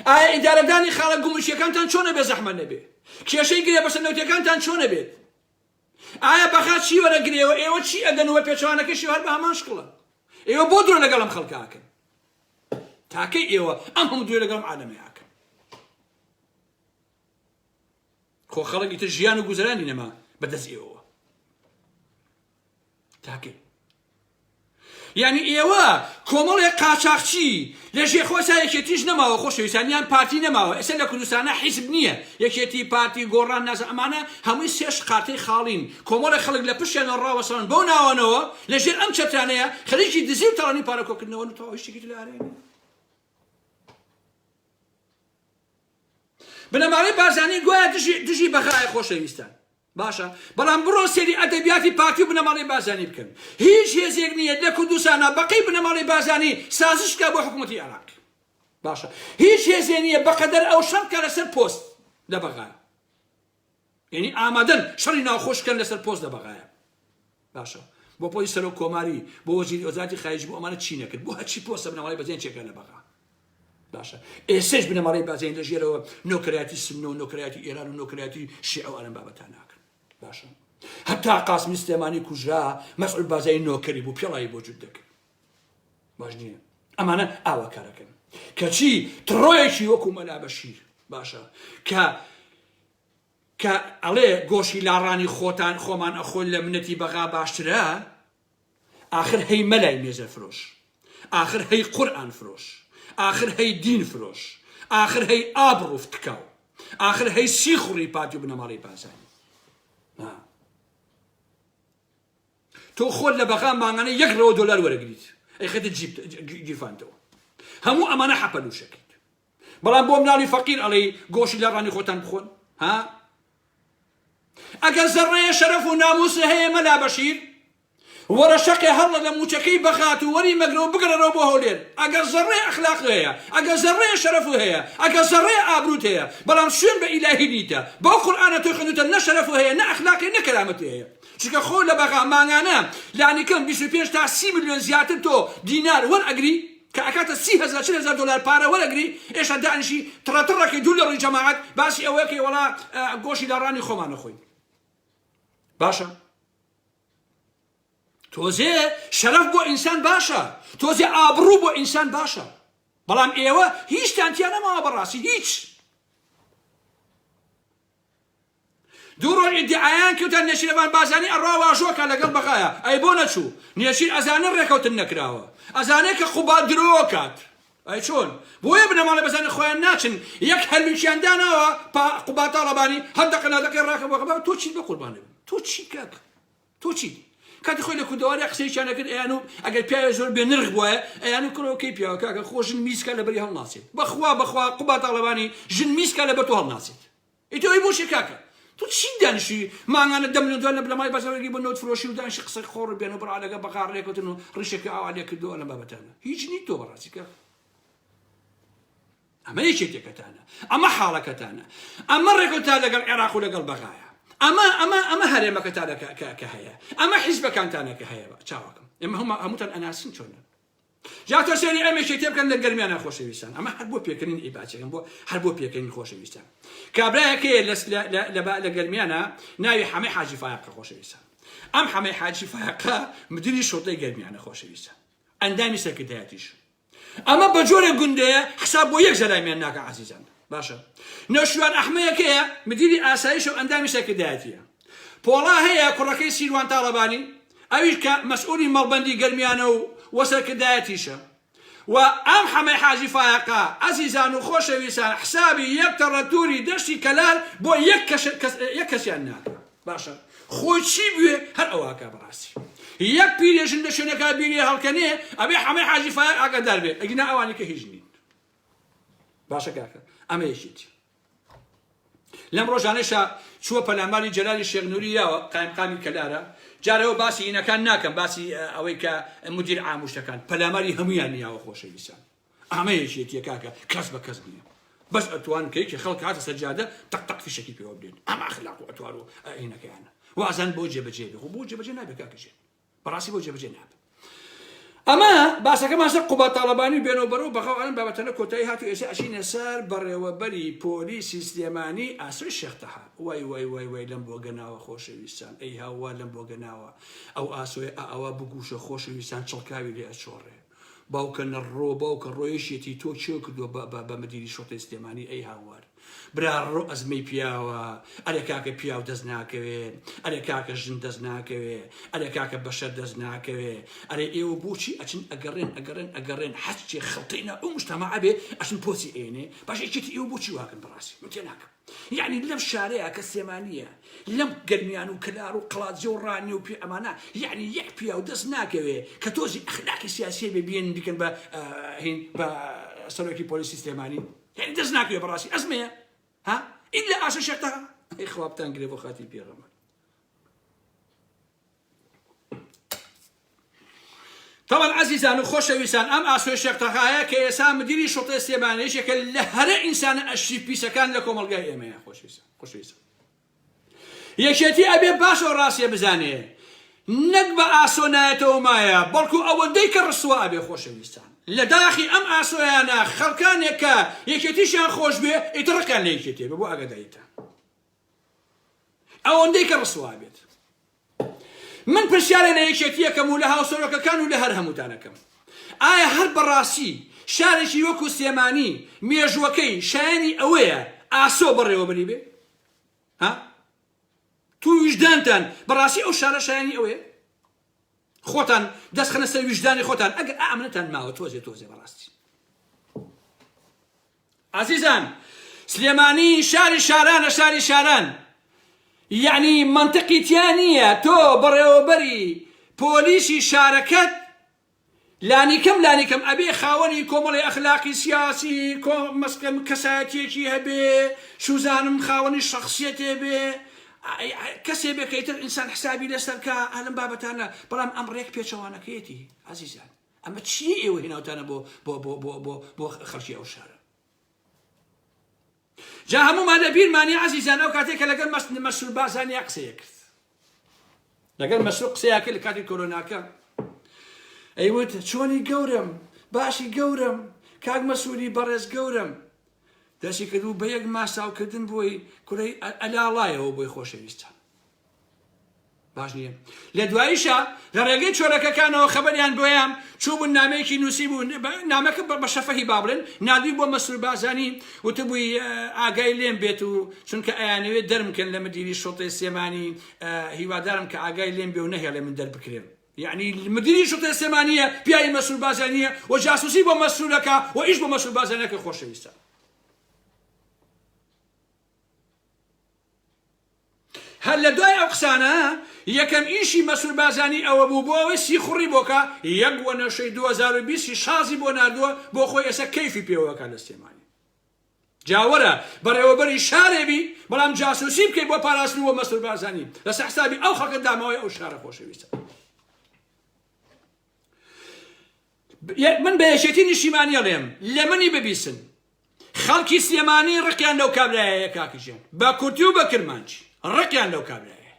ئایا ئیدارەدانی خاڵە گومرکیەکانتان چۆنە بێ زەحمەت نەبێ؟ کێشەی گرێبەستە نەوتیەکانتان چۆنە بێت؟ ئایا بەغا چی وەرەگرێ و ئێوە چی ئەدەن و بە پێچەوانەکەشی هەر بە هەمان شکڵە؟ ئێوە بۆ درۆ لەگەڵ ئەم خەڵکە ئەکەن؟ تاکەی ئێوە ئەم هەموو درۆ لەگەڵ ئەم عالەمە ئەکەن؟ خۆ خەڵک ئیتر ژیان و گوزەرانی نەما بەدەست ئێوەوە. تاکەی یعنی ئێوە کۆمەڵێک قاچاخچی لە ژێخۆسا یەکێتیش نەماوە خۆشەویستان یان پارتی نەماوە ئێستا لە کوردستانە حیزب نییە یەکێتی پارتی گۆڕان نازە ئەمانە هەمووی سێش قارتەی خاڵین کۆمەڵێک خەڵک لە پشتیانەوە ڕاوەستاون بەو ناوانەوە لە ژێر ئەم چەترانەیە خەریکی دزی و تاڵانی پارە کۆکردنەوەن و تەواو هیچ شتێکی تر لە ئارای نییە. بنەماڵەی بارزانی گوایە دژی دژی بەغایە خۆشەویستان باشە بەڵام بڕۆن سەیری ئەدەبیاتی پارتی و بنەماڵەی بارزانی بکەن هیچ هێزێک نییە لە کوردستانا بەقەی بنەماڵەی بارزانی سازش بکات بۆ حکوومەتی عێراق باشە هیچ هێزێ نییە بەقەدەر ئەو شەڕ بکات لەسەر پۆست لە بەغا یعنی ئامادەن شەڕی ناوخۆش بکەن لەسەر پۆست لە بەغایە باشە بۆ پۆستی سەرۆک کۆماری بۆ وەزیری وەزارەتی خارجی بۆ ئەمانە چی نەکرد بۆ هەرچی پۆستە بنەماڵەی بەزێن چێکە لە بەغا باشە ئێسش بنەماڵەی بازێن لە ژێرەوە نۆکەرایەتی سنە و نۆکەرایەتی ئێران و نۆکەرایەتی شیعە و ئەم بابەتان ناکەن باشە هەتا قاسمی سلێمانی کوژرا مەسعود بازای نۆکەری بوو پێڵایی بۆ جوت دەکرد باش نییە ئەمانە ئاوا کارەکەن کەچی تڕۆیەکی وەکو مەلا بەشیر باشە کە کە ئەڵێ گۆشی لاڕانی خۆتان خۆمان ئەخۆن لە منەتی بەغا باشترە ئاخر هەی مەلای مێزە فرۆش ئاخر هەی قورئان فرۆش ئاخر هەی دین فرۆش ئاخر هەی ئابڕوو تکاو ئاخر هەی سیخوڕی پارتی و بنەماڵەی بارزانی تۆ خۆت لە بەغا مانگانە یەک ڕەوە دۆلار وەرەگریت ئەیخەیتە جیب گیرفانتەوە هەموو ئەمانە حەپەلوشەکەیت بەڵام بۆ مناڵی فەقیر ئەڵێی گۆشی لە ڕانی خۆتان بخۆن ها ئەگەر زەڕەیە شەرەف و ناموس هەیە مەلا بەشیر وەرە شەقێ هەڵە لە موچەکەی بەغات و وەری مەگرەوە بگەڕێرەوە بۆ هەولێر ئەگەر زەڕەیە ئەخلاق هەیە ئەگەر زەڕەیە شەرەف هەیە ئەگەر زەڕەیە ئابروت هەیە بەڵام شوێن بە ئیلاهی نیتە بەو قورئانە تۆ خوێندوتە نە شەرەف هەیە نە ئەخلاقی نە کەرامەتی هەیە چونکە خۆ لە بەغا مانگانە لانیکەم 25 تا 30 ملیۆن زیاتر تۆ دینار وەرئەگری کە ئەکاتە 30 هەزار 40 هەزار دۆلار پارە وەرەگری ئێشتا دانیشی تڕەتڕەکەی دوور لە ڕووی جەماعەت باسی ئەوەکەی وەڵا گۆشی لە ڕانی خۆمان نەخۆین باشە تۆزێ شەرەف بۆ ئینسان باشە تۆزێ ئابڕوو بۆ ئینسان باشە بەڵام ئێوە هیچتان تیا نەماوە بەڕاستی هیچ دوو ڕۆژ ئیدعایان کرد تا نێچیرەڤان بارزانی ئەڕوا واژۆکا لەگەڵ بەغایا ئەی بۆ نەچوو نێچیر ئەزانێ ڕێکەوتن نەکراوە ئەزانێ کە قوباد درۆکات ئەی چۆن بۆیە بنەماڵەی بەزانی خۆیان ناچن یەک هەلوکیان داناوە پا قوباد تاڵەبانی هەر دەقە نادەقەی ڕاکە بۆ بابا تۆ چیت بە قوربانە بم تۆ چی کاک تۆ چیت کاتی خۆی لە کوردەواریا قسەیەکیان ئەکرد ئەیان و ئەگەر پیاوێ زۆر بێ نرخ بوایە ئەیان و کڕۆ کەی پیاوە کاکە خۆ ژن میسکا لەبەری هەڵناسێت بەخوا بەخوا قوباد تاڵەبانی ژن میسکا لەبەر تۆ هەڵناسێت ئیتر ئەوی بۆچی کاکە تۆ چی دانیشی مانگانە دە ملیۆن دۆلار لە بنەمای بەزەوەگی بۆ نەوت فرۆشی و دانیشی قسەی خۆڕ بێن و بڕا لەگە بەغا ڕێکەوتن و ڕیشێکی ئاوا لێ کردووە لەم بابەتانە هیچ نیت تۆ بەڕاستی کاکە ئەمە یەکێتێکەتانە ئەمە حاڵەکەتانە ئەمە ڕێکەوتان لەگەڵ عێراق و لەگەڵ بەغایە ئەمە ئەمە ئەمە هەرێمەکەتانە کە هەیە ئەمە حیزبەکانتانە کە هەیە چاوەکەم ئێمە هەمووتان ئەناسین چۆنە جا تۆ سەیری ئەم یەکێتیە بکەن لە گەرمیانە خۆشەویستان ئەمە هەر بۆ پێکەنین ئیباچەکەم بۆ هەر بۆ پێکەنین خۆشەویستان کابرایەک هەیە لە لە لە گەرمیانە ناوی حەمەی حاجی فایەقە خۆشەویستان ئەم حەمەی حاجی فایەقە مدیری شوڕتەی گەرمیانە خۆشەویستان ئەندامی سەرکردایەتیش ئەمە بە جۆرێک گوندەیە حساب بۆ یەک زەلامیان ناکە عزیزان باشە نەوشیروان ئەحمەیەکەیە مدیری ئاسایش و ئەندامی سەرکردایەتیە پۆڵا هەیە کوڕەکەی سیروان تاڵەبانی ئەویش کە مەسئولی مەڵبەندی گەرمیانە و وە سەرکردایەتیشە. و ئەم حەمەی حاجی فایەقە ئەزیزان و خۆشەویستان حسابی یەک تەڕەتوری دەشتی کەلار بۆ یەک کەش کەس یەک کەسیان ناکا باشە خۆی چی بوێ هەر ئەوە ئەکا بەڕاستی یەک پیرێژن لە شوێنەکە بیرێ هەڵکەنێ ئەبێ حەمەی حاجی فایەق ئاگادار بێ ئەگینا ئەوانی کە هیچ نین باشە کاکە ئەمە یەکێتی لەم ڕۆژانەشا چووە پەلاماری جەلالی شێخ نوری یاوە قایمقامی کەلارە جارەوە باسی ئینەکان ناکەم باسی ئەوەی کە مدیر عام و شتەکان پەلاماری هەمویان یاوە خۆشەویستان ئەمە یەکێتیە کاکە کەس بە کەس نییە بەس ئەتوان کە یەکی خەڵک هاتە سەجادە تەق تەق فیشەکی پێوە بدێن ئەم ئەخلاق و ئەتوار و ئینەکەیانە وازان بۆ جێبەجێ بێ خۆ بۆ جێبەجێ نابێ کاکە ژێن بەڕاستی بۆ جێبەجێ نابێت. ئەمە باسەکەمان سەر قوباد تاڵەبانی و بێنەوە بەرەو بەغا و ئەم بابەتەنە کۆتایی هات و ئێستا ئەچینە سەر بەڕێوەبەری پۆلیسی سلێمانی ئاسۆی شێخ تەها وای وای وای وای لەم بۆگەناوە خۆشەویستان ئەی هاوار لەم بۆگەناوە ئەو ئاسۆیە ئا ئەوا بگوشە خۆشەویستان چڵکاوی لێ ئەچۆڕێ باوکە نەڕۆ باوکە ڕۆیشێتی تۆ چێ کردووە بە بە مدیری شۆتەی سلێمانی ئەی هاوار برا ڕۆ ئەزمەی پیاوە ئەرێ کاکە پیاو دەست ناکەوێ ئەرێ کاکە ژن دەست ناکەوێ ئەرێ کاکە بەشەر دەست ناکەوێ ئەرێ ئێوە بۆچی ئەچن ئەگەڕێن ئەگەڕێن ئەگەڕێن هەرچێ خڵتەی ناو ئەو مجتەمەعە بێ ئەچن پۆسی ئێنێ باش یەکێتی ئێوە بۆچی واکەن بەڕاستی من تێناکەم یعنی لەم شارەیە کە سلێمانییە لەم گەرمیان و کەلار و قەڵادزێ و ڕانیە و پێ ئەمانە یعنی یەک پیاو دەست ناکەوێ کە تۆزی ئەخلاقی سیاسیە بێ بێن بیکەن بە هین بە سەرۆکی پۆلیسی سلێمانی یعنی دەست ناکەوێ بەڕاستی ئەزمەیە ها ئیلا ئاسۆ شێخ تەها ئەی خوا بتان گرێ بۆ خاتری پێغەمبەر طبعا عزیزان و خۆشەویستان ئەم ئاسۆی شێخ تەهایە کە ئێسا مدیری شوڕتەی سلێمانی یەکێکە لە هەرە ئینسانە ئەشری پیسەکان لە کۆمەڵگای ئێمەیە خۆشەویستان خۆشەویستان یەکێتی ئەبێ باش ئەو ڕاستیە بزانێ نەک بە ئاسۆ نایەتەوە مایە بەڵکو ئەوەندەی کە ڕسوا ئەبێ خۆشەویستان لە داخی ئەم ئاسۆیانە خەڵکانێک کە یەکێتیشیان خۆش بێ ئیتر ڕقیان لە یەکێتی بێ بۆ ئاگاداریتان ئەوەندەی کە ڕسوا بێت من پرسیارێ لە یەکێتیەکەم و لە هاوسەرۆکەکان و لە هەر هەمووتانەکەم ئایا هەر بەڕاستی شارێکی وەکو سلێمانی مێژووەکەی شایەنی ئەوەیە ئاسۆ بەڕێوەبەری بێ ها تو ویژدانتان بەڕاستی ئەو شارە شایانی ئەوەیە خۆتان دەستخەنە سەر ویژدانی خۆتان ئەگەر ئامنتان ماوە تۆزێ تۆزێ بەڕاستی ئازیزان سلێمانی شاری شارانە شاری شاران یعنی منطقی تیا نییە تۆ بەڕێوەبەری پۆلیسی شارەکەت لانیکەم لانیکەم ئەبێ خاوەنی کۆمەڵی ئەخلاقی سیاسی کۆ مەسکەم کەسایەتیەکی هەبێ سوزانم خاوەنی شەخسیەتێ بێ کەسێ بێ کە ئیتر ئینسان حسابی لەسەر کا ئەلم بابەتانە بەڵام ئەم ڕێک پێچەوانەکەیەتی ئازیزان ئەمە چیە ئێوە هێناوتانە بۆ بۆ بۆ بۆ بۆ بۆ خەڵکی ئەو شارە جا هەموومان لە بیرمانی عەزیزان ئەو کاتێک کە لەگەڵ مەسرور بارزانیا قسەیە کرد لەگەڵ مەسرور قسەیە کرد لە کاتی کۆرۆناکە ئەیوت چۆنی گەورم باشی گەورم کاک مەسوری بەڕێز گەورم دەستی کردبوو بە یەک ماساوکردن بۆی کوڕی ئەلاڵایەوە بۆی خۆشەویستە باش نییە لە دواییشا لە ڕێگەی چۆرەکەکانەوە خەبەریان بۆیان چووبوون نامەیەکی نووسی بوو نامەکە بە شەفەهی با بڵێن ناردووی بۆ مەسرور بارزانی وتبووی ئاگای لێم بێت و چونکە ئەیانەوێت دەرمکەن لە مدیری شوڕتەی سلێمانی هیوادارم کە ئاگای لێم بێ و نەهێڵێ من دەربکرێم یعنی مدیری شوڕتەی سلێمانیە پیاوی مەسرور بارزانیە و جاسوسی بۆ مەسرورەکە و ئیش بۆ مەسرور بارزانیەکە خۆشەویستە هەر لە دوای ئەو قسانە یەکەم ئیشی مەسرور بارزانی ئەوە بوو بۆ ئەوەی سیخوڕی بۆ کا یەک وەنەوشەی 2020 ی شازی بۆ ناردووە بۆ خۆی ئێستا کەیفی پێوە کا لە سلێمانی جا وەرە بەڕێوەبەری شارێ بی بەڵام جاسوسی بکەی بۆ پاراستن بۆ مەسرور بارزانی لەسەر حسابی ئەو خەڵکە داماوەی ئەو شارە خۆشەویستە من بە یەکێتی نیشتیمانی ئەڵێم لە منی ببیسن خەڵکی سلێمانی ڕقیان لەو کابرایەیە کاکە گیان بە کورتی و بە کرمانجی ڕقیان لەو کابرایە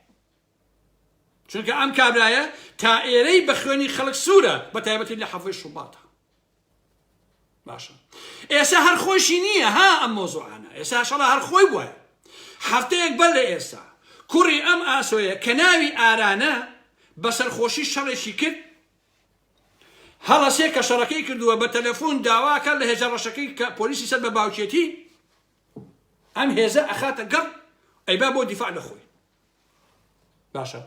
چونکە ئەم کابرایە تا ئێرەی بە خوێنی خەڵک سوورە بە تایبەتی لە حەفەی شوباتە باشە ئێستا هەر خۆشی نییە ها ئەم مۆزوعانە ئێستا شەڵا هەر خۆی بووە هەفتەیەک بەر لە ئێستا کوڕی ئەم ئاسۆیە کە ناوی ئارانە بەسەرخۆشی شەڕێکی کرد هەڵەسێ کە شەڕەکەی کردووە بە تەلەفۆن داواکە لە هێزە ڕەشەکەی کە پۆلیسی سەر بە باوکێتی ئەم هێزە ئەخاتە گەڕ ئەیبا بۆ دیفاع لە خۆی باشە.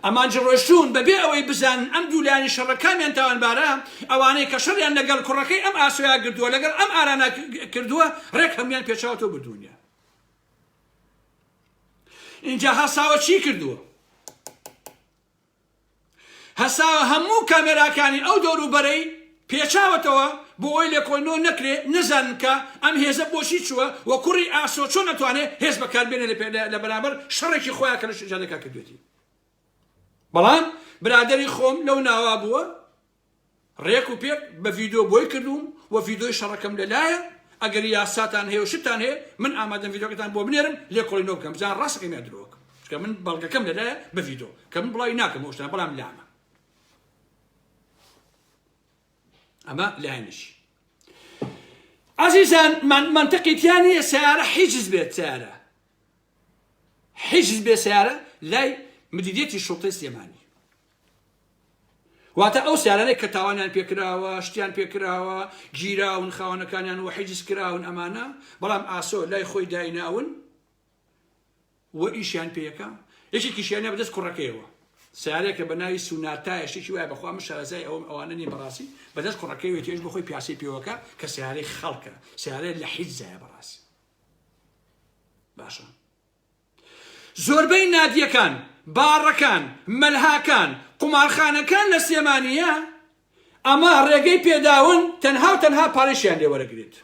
ئەمانج ڕۆشتوون بەبێ ئەوەی بزانن ئەم دوو لایەنی شەڕە کامیان تاوانبارە، ئەوانەی کە شەڕیان لەگەڵ کوڕەکەی ئەم ئاسۆیا گردووە لەگەڵ ئەم ئارانا کردووە ڕێک هەموویان پێچاوەتەوە بردوونیان. ئینجا هەساوە چی کردووە؟ هەساوە هەموو کامێراکانی ئەو دەوروبەرەی پێچاوەتەوە بۆ ئەوەی لێکۆڵینەوە نەکرێ نەزانن کە ئەم هێزە بۆچی چووە و کوڕی ئاسۆ چۆن ئەتوانێ هێز بەکار بێنێ لە بەرامبەر شەڕێکی خۆیان کە لە جادەکە کردوێتی. بەڵام برادەری خۆم لەو ناوا بووە ڕێک و پێک بە ڤیدۆ بۆی کردووم و ڤیدۆی شەڕەکەم لەلایە ئەگەر یاساتان هەیە و شتتان هەیە من ئامادەم ڤیدۆکەتان بۆ بنێرم لێکۆڵینەوە بکەم بزانم ڕاستەکەم یا درۆکەم چونکە من بەڵگەکەم لەلایە بە ڤیدۆ کە من بڵاوی ناکەم ئەو شتانە بەڵام لامە ئەمە لایەنێکی عزیزان منطقی تیا نییە سیارە حیجز بێت سیارە حیجز بێ سیارە لای مدیریەتی شوڵتەی سلێمانی واتە ئەو سیارانەی کە تاوانیان پێکراوە شتیان پێکراوە گیراون خاوەنەکانیان و حیجز کراون ئەمانە بەڵام ئاسۆ لای خۆی دایناون و ئیشیان پێەکە یەکێکیشیانە بەدەست کوڕەکەیەوە سیارێکە بە ناوی سوناتایە شتێکی وایە بەخوا من شارەزای ئەوم ئەوانە نیم بەڕاستی بەدەست کوڕەکەیەوەی ئەویش بۆ خۆی پیاسەی پێوەکە کە سیارەی خەڵکە سیارەی لە حیجزایە بەڕاستی باشە زۆربەی نادیەکان، باڕەکان، مەلهاکان، قومارخانەکان لە سلێمانییە ئەمە ڕێگەی پێداون تەنها و تەنها پارەشیان لێ وەرەگرێت.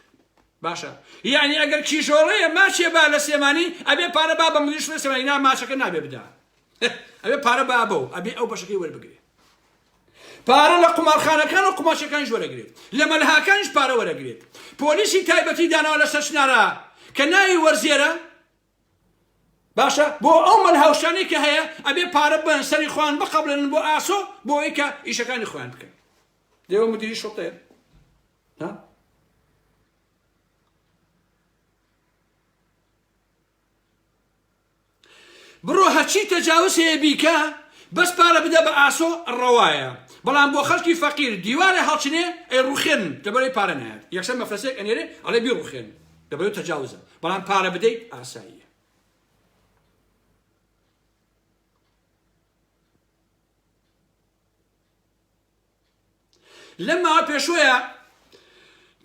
باشە یەعنی ئەگەر کیژۆڵەیە ماچێ با لە سلێمانی ئەبێ پارە با بە مدیر شوێ سلێمانی نا ماچەکە نابێ بدا ئەبێ پارە با بەو ئەبێ ئەو بەشەکەی وەربگرێ. پارە لە قومارخانەکان و قومارچیەکانیش وەرەگرێت، لە مەلهاکانیش پارە وەرەگرێت. پۆلیسی تایبەتی داناوە لە سەرچنارا کە ناوی وەرزێرە، باشە بۆ ئەو مەلها و شتانەی کە هەیە ئەبێ پارە بەن سەری خۆیان بقەبڵێنن بۆ ئاسۆ بۆ ئەوەی کە ئیشەکانی خۆیان بکەن. دێوە مدیری شوڕتەیە ها؟ بڕۆ هەرچی تەجاوز هەیە بیکە بەس پارە بدە بە ئاسۆ ڕەوایە بەڵام بۆ خەڵکی فەقیر دیوارێ هەڵچنێ ئەی ڕوخێنن لەبەرەی پارە نایەت یەکسەر مەفرەسێک ئەنێرێ ئەڵێ بیڕوخێن لەبەرەی تەجاوزە بەڵام پارە بدەیت ئاساییە. لەم ماوە پێشوەیە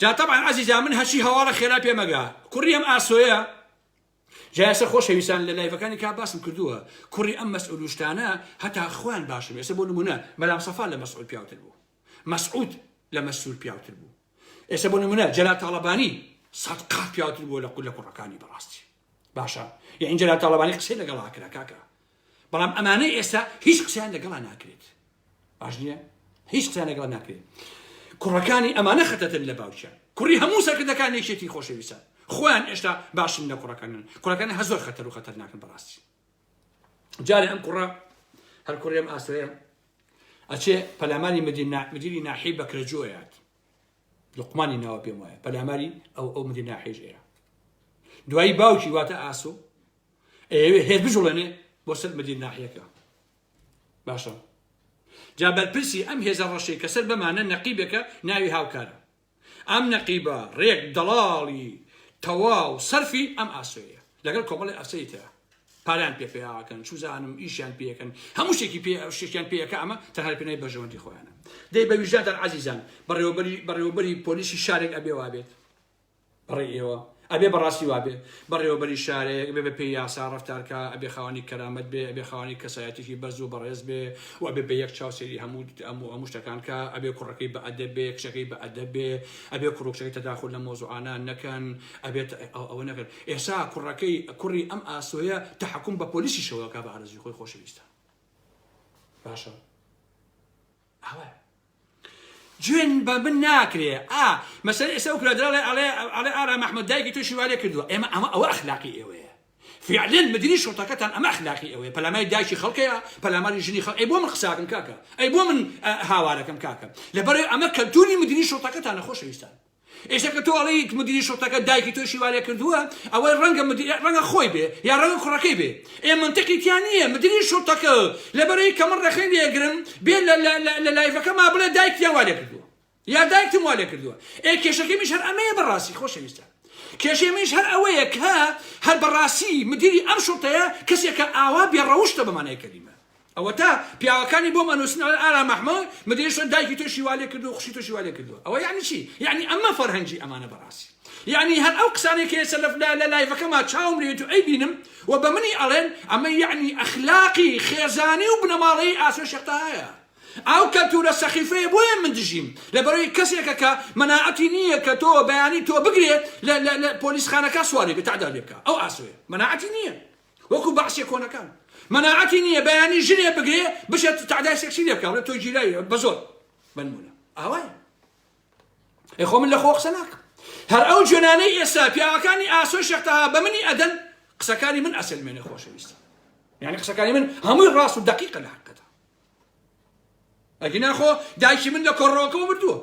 جا تەبعەن عەزیزان من هەرچی هەواڵە خێرا پێمەگا کوڕی ئەم ئاسۆیە جا ئێستا خۆشەویستان لە لایڤەکانی کا باسم کردووە کوڕی ئەم مەسئول و شتانە هەتا خۆیان باشن ئێستا بۆ نمونە مەلام سەفا لە مەسعود پیاوتر بوو مەسعود لە مەسرور پیاوتر بوو ئێستا بۆ نمونە جەلال تاڵەبانی سەد قات پیاوتر بووە لە لە کوڕەکانی بەڕاستی باشە یعنی جەلال تاڵەبانی قسەی لەگەڵا کرا کاکە بەڵام ئەمانەی ئێستا هیچ قسەیان لەگەڵا ناکرێت باش نییە هیچ قسەیان لەگەڵ ناکرێت کوڕەکانی ئەمانە خەتەتن لە باوکیان کوڕی هەموو سەرکردەکان یەکێتی خۆشەویستان خۆیان ئێشتا باشن لە کوڕەکانیان کوڕەکان هە زۆر خەتەر و خەتەرناکن بەڕاستی جارێ ئەم کوڕە هەر کوڕی ئەم ئاسۆیە ئەچێ پەلاماری مدیری ناحی بەکرەجۆیات لقمانی ناوە پێم وایە پەلاماری ئەو ئەو مدیر ناحیش ئەیە دوایی باوکی واتە ئاسۆ ئەیەوێ هێز بجوڵێنێ بۆ سەر مدیر ناحیەکە باشە جا بەرپرسی ئەم هێزە ڕەشەی کە سەر بەمانە نەقیبێکە ناوی هاوکارە ئەم نەقیبە ڕێک دەڵاڵی تەواو سەرفی ئەم ئاسۆیە لەگەڵ کۆمەڵی ئەفسەری ترە پاریان پێ پێیاکەن چوزانم ئیشیان پێەکەن هەموو شتێکی پێ شتێکیان پێەکە ئەمە تەنها پێنای بەرژەوەندی خۆیانە دەی بە ویژدانتان عەزیزان بەڕێوەبەری بەڕێوەبەری پۆلیسی شارێک ئەبێ وابێت بەڕێی ئێوە ئەبێ بەڕاستی وابێ بەڕێوەبەری شارێک ئەبێ بە پێی یاسا ڕەفتار کا ئەبێ خاوەنی کەرامەت بێ ئەبێ خاوەنی کەسایەتێکی بەرز و بەڕێز بێ و ئەبێ بە یەک چاو سەیری هەموو هەموو هەموو شتەکان کا ئەبێ کوڕەکەی بە ئەدەب بێ کچەکەی بە ئەدەب بێ ئەبێ کوڕ و کچەکەی تەداخول لە مەوزوعانە نەکەن ئەبێت ئەوە نەکەن ئێستا کوڕەکەی کوڕی ئەم ئاسۆیە تەحەکوم بە پۆلیسیشەوە کا بە ئارەزووی خۆی خۆشەویستە باشە ئەوە جوێن بە من ناکرێ ئا مەسەلەن ئێستا ئەو برادەرە ئەڵێ ئەڵێ ئەڵێ ئارام ئەحمەد دایکی تۆشی وا لێ کردووە ئێمە ئەمە ئەوە ئەخلاقی ئێوەیە فعلا مدیری شوڕتەکەتان ئەمە ئەخلاقی ئێوەیە پەلاماری دایکی خەڵکەیە پەلاماری ژنی خەڵک ئەی بۆ من قساکەم کاکە ئەی بۆ من هاوارەکەم کاکە لەبەر ئەمە کەلتوری مدیری شوڕتەکەتانە خۆشەویستان ئێستا کە تۆ ئەڵێیت مدیری شوڕتەکە دایکی تۆشی وا لێ کردووە ئەوە ڕەنگە مدیر ڕەنگە خۆی بێ یا ڕەنگە کوڕەکەی بێ ئێ منطقی تیا نییە مدیری شوڕتەکە لەبەرەی کە من ڕەخنەی لێ ئەگرم بێ لە لە لە لە لایڤەکەما بڵێ دایکتیان وا لێ کردووە یا دایکتم وا لێ کردووە ئێ کێشەکەی منیش هەر ئەمەیە بەڕاستی خۆشەویستە کێشەی منیش هەر ئەوەیە کە هەر بەڕاستی مدیری ئەم شوڕتەیە کەسێکە ئاوا بێ ڕەوشتە بە مانای کەلیمە. ئەوەتا پیاوەکانی بۆم ئەنووسن ئەڵێن ئارام مەحموود مدیری شۆن دایکی تۆشی وا لێ کردووە خوشکی تۆشی وا لێ کردووە ئەوە یعنی چی یعنی ئەمە فەرهەنگی ئەمانە بەڕاستی یعنی هەر ئەو قسانەی کە ئێستا لە لە لایڤەکەما چاوم لێت و ئەیبینم و بە منی ئەڵێن ئەمە یعنی ئەخلاقی خێزانی و بنەماڵەی ئاسۆ شێخ تەهایە ئەو کەلتورە سەخیفەیە بۆیە من دژیم لەبەرەوەی کەسێکە کە مەناعەتی نییە کە تۆ بەیانی تۆ بگرێ لە لە لە پۆلیسخانەکە سوارێ بێ تەعدا لێ بکا ئەو ئاسۆیە مەناعەتی نییە وەکو بەعسیە کۆنەکان مەناعەتی نییە بەیانی ژنێ بگرێ بچێت تەعدای سێکسی لێ بکا بڵێ تۆ گیراوی بە زۆر بەنمونە ئاوایە ئێ خۆ من لە خۆ قسە ناکەم هەر ئەو جوێنانەی ئێستا پیاوەکانی ئاسۆی شێخ تەها بە منی ئەدەن قسەکانی من ئەسەلمێنێ خۆشەویستە یعنی قسەکانی من هەمووی ڕاست و دەقیقە لە حەقەتە ئەگینا خۆ دایکی من لە کۆڕەوەکەەوە مردووە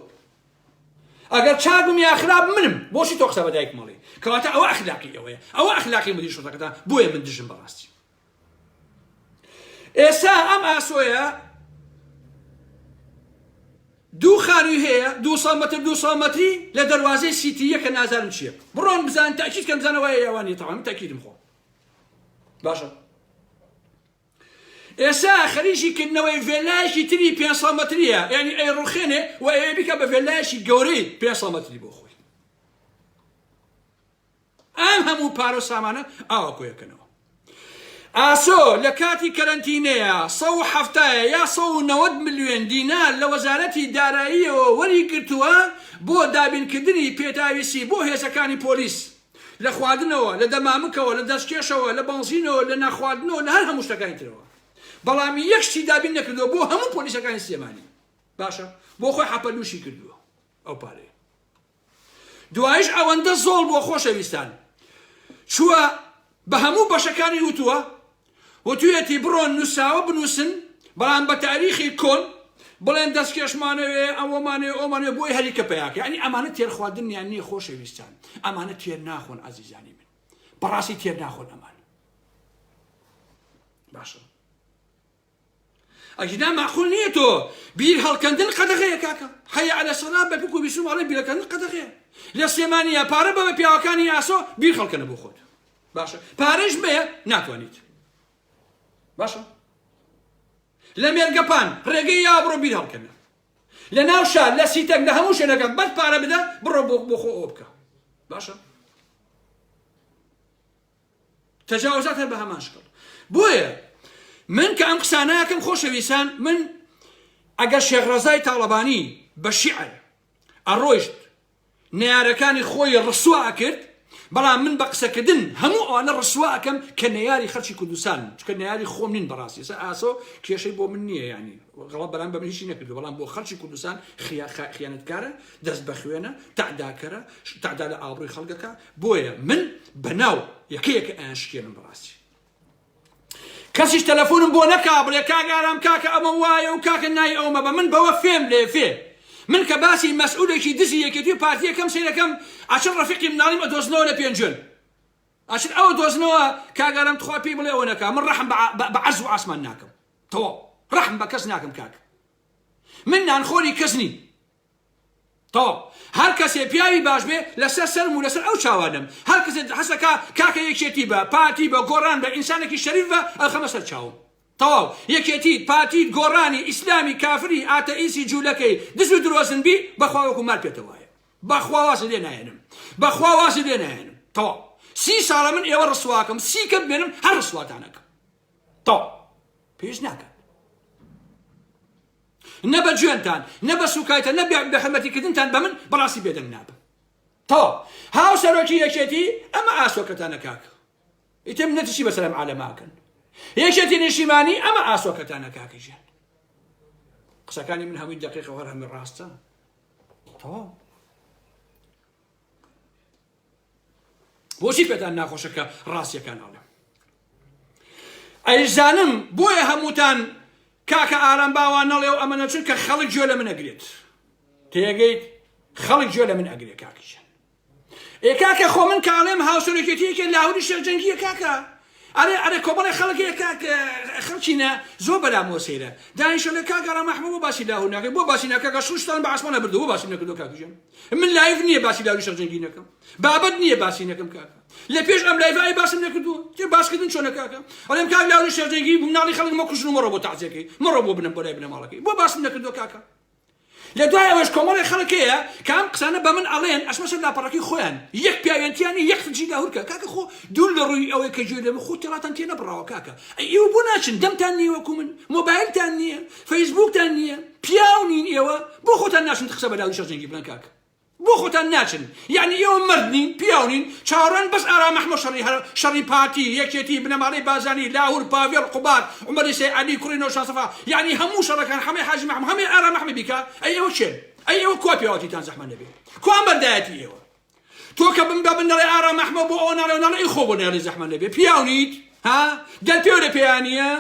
ئەگەر چاک بم یا خراپ منم بۆچی تۆ قسە بە دایکم ئەڵێی کەواتە ئەوە ئەخلاقی ئەوەیە ئەوە ئەخلاقی مدیر شوڕتەکەتان بۆیە من دژم بەڕاستی ئێستا ئەم ئاسۆیە دوو خانووی هەیە دو سەد مەتر دو سەد مەتری لە دەروازەی سیتیە کە نازانم چییە بڕۆن بزان تاکید کەم بزانە وایە یاوانی تەوامی تاکیدم خۆ باشە ئێستا خەریکی کردنەوەی ڤێلایەکی تری 500 مەتریە یعنی ئەیڕوخێنێ و ئەیەوێ بیکا بە ڤێلایەکی گەورەی 500 مەتری بۆ خۆی ئەم هەموو پارە و سامانە ئاوا کۆیەکەنەوە ئاسۆ لە کاتی کەرەنتینەیە 170 یا 190 ملیۆن دینار لە وەزارەتی داراییەوە وەری گرتووە بۆ دابینکردنی پێداویستی بۆ هێزەکانی پۆلیس لە خواردنەوە، لە دەمامکەوە، لە دەستکێشەوە، لە بەنزینەوە، لە ناخواردنەوە، لە هەر هەموو شتەکانی ترەوە. بەڵام یەک شتی دابین نەکردووە بۆ هەموو پۆلیسەکانی سلێمانی. باشە بۆ خۆی حەپەلووشی کردووە ئەو پارەیە. دوایش ئەوەندە زۆڵ بووە خۆشەویستان. چووە بە هەموو بەشەکانی وتووە وتویەتی بڕۆن نوسراوە بنوسن بەڵام بە تاریخی کۆن بڵێن دەستکێشمانەوێ ئەوەمانەوێ ئەومانەوێ بۆی هەریکە پیاکە یعنی ئەمانە تێرخواردنیان نییە خۆشەویستان ئەمانە تێر ناخۆن ئازیزانی من بەڕاستی تێر ناخۆن ئەمان باشە ئەگینا مەعقول نییە تۆ بیر هەڵکەندن قەدەغەیە کاکە حەیە عەلە سەڵا بە پک و بیسوم ئەڵێ بیرەکەندن قەدەغەیە لە سلێمانیە پارە بە بە پیاوەکانی ئاسۆ بیر خەڵکەنە بۆ خۆت باشە پارەش مەیە ناتوانیت باشە لە مێرگەپان ڕێگەی یا بڕۆ بیر هەڵکەنە لە ناو شار لە سیتەک لە هەموو شوێنەکە بەس پارە بدە بڕۆ بۆ بۆ خۆ ئەوە بکە باشە تەجاوزات هەر بە هەمان شکڵ بۆیە من کە ئەم قسانەکەم خۆشەویستان من ئەگەر شێخ ڕەزای تاڵەبانی بە شیعر ئەڕۆیشت نەیارەکانی خۆی ڕسوا ئەکرد بەڵام من بە قسەکردن هەموو ئەوانە ڕسوا ئەکەم کە نەیاری خەڵکی کوردستان چکە نەیاری خۆم نین بەڕاستی ئێستا ئاسۆ کێشەی بۆ من نییە ینی غەڵەت بەرام بە من هیچی نەکردو بەڵام بۆ خەڵکی کوردستان خیانەتکارە دەست بە خوێنە تەعداکەرە تەعدا لە ئابڕووی خەڵکەکە بۆیە من بەناو یەکە یەکە ئەیان شکێنم بەڕاستی کەسیش تەلەفۆنم بۆ نەکا بڵێ کاک ئارام کاکە ئەمە وایە و کاکە نای ئەومە بە من بەوە فێم لێ فێ من کە باسی مەسئولێکی دزی یەکێتی و پارتیەکەم سەیرەکەم ئەچن ڕەفیقی مناڵیم ئەدۆزنەوە لە پێنجوێن ئەچن ئەوە دۆزنەوە کاک ئارام تخوا پێی بڵێ ئەوە نەکا من ڕەحم بە عەرز و ئاسمان ناکەم تەواو ڕەحم بە کەس ناکەم کاک من نانخۆری کەس نیم تەواو هەر کەسێ پیاوی باش بێ لەسەر سەرم و لەسەر ئەو چاوانم هەر کەسێ حەسەکا کاکە یەکێتی بە پارتی بە گۆڕان بە ئینسانێکی شەریف بە ئەخەمە سەر چاوم تەواو یەکێتیت پارتیت گۆڕانی ئیسلامی کافری ئاتەئیسی جولەکەی دز و درۆزن بی بەخوا وەکو مار پێتە وایە بەخوا وازت لێ ناهێنم بەخوا وازت لێ ناهێنم تەواو سی ساڵە من ئێوە ڕسواکەم سی کە بمێنم هەر ڕسواتانەکەم تەواو پێویست ناکات نە بە جوێنتان نە بە سوکایتان نە بە حرمەتی کردنتان بە من بەڕاستی بێدەنگ نابم تەواو هاوسەرۆکی یەکێتی ئەمە ئاسۆکەتانە کاک ئیتر منەتی چی بەسەر ئەم عالەماکەن یەکێتی نیشتیمانی ئەمە ئاسۆکەتانە کاکە گیان قسەکانی من هەمووی دقیقە هەر هەمووی ڕاستە تەواو بۆچی پێتان ناخۆشە کە ڕاستیەکان ئەڵێم ئەیزانم بۆیە هەمووتان کاکە ئارام باوان نەڵێ و ئەمە نەچون کە خەڵک گوێ لە من ئەگرێت تێگەیت خەڵک گوێ لە من ئەگرێت کاکیشان ئێ کاکە خۆ من کاڵێم هاوسەرۆکێتی یەکێ لاهوری شێخ جەنگیە کاکە. ئەرێ ئەرێ کۆمەڵێ خەڵک هەیە کاک خەڵکینە زۆر بەلامەوە سەیرە دانیشە لە کاک ئارام ئەحمەد بۆ باسی لاهور ناکەی بۆ باسی ناکە کاکە شوشتان بە عاسمانە بردو بۆ باسی نەکردو کاک گیان من live نییە باسی لاهوری شەق جەنگی نەکەم بابەت نییە باسی نەکەم کاکە لە پێش ئەم live ە ئەی باسم نەکردووە چێ باسکردن چۆنە کاکە ئەڵێم کاک لاهوری شەق جەنگی مناڵی خەڵک مەکوژن و مەڕۆ بۆ تەعزیەکەی مەڕۆ بۆ بنەم بۆ لای بنەماڵەکەی بۆ باسم نەکردووە کاکە لە دوای ئەوەش کۆمەڵێک خەڵک هەیە کە ئەم قسانە بە من ئەڵێن ئەچمە سەر لاپەڕەکەی خۆیان یەک پیاویان تیا نیە یەک فلجی لاهورکە کاکە خۆ دوور لە ڕووی ئەوەی کە گوێ لێ خۆ تێڵاتان تێ نەبڕاوە کاکە ئەی ئێوە بۆ ناچن دەمتان نییە وەکو من مۆبایلتان نییە فەیسبووکتان نییە پیاو نین ئێوە بۆ خۆتان ناچن قسە بە لاهوری شەرجەنگی بڵێن کاکە بۆ خۆتان ناچن یەعنی ئێوە مەرد نین پیاو نین چاوەڕوان بەس ئارام ئەحمەد شەڕی هەر شەڕی پارتی یەکێتی بنەماڵەی بارزانی لاهور پاڤێڵ قوباد عومەری سەی عەلی کوڕی نەوشاد سەفا یەعنی هەموو شەڕەکان حەمەی حاجی مەحمود هەمووی ئارام ئەحمەد بیکا ئەی ئێوە کێن ئەی ئێوە کوا پیاوەتیتان زەحمەت نەبێ کوا مەردایەتی ئێوە تۆ کە بم بە من دەڵێ ئارام ئەحمەد بۆ ئەوە ناڵێ و ناڵێ ئەی خۆ بۆ ناڵێ زەحمەت نەبێ پیاو نیت ها دەرپێو لە پێیان نییە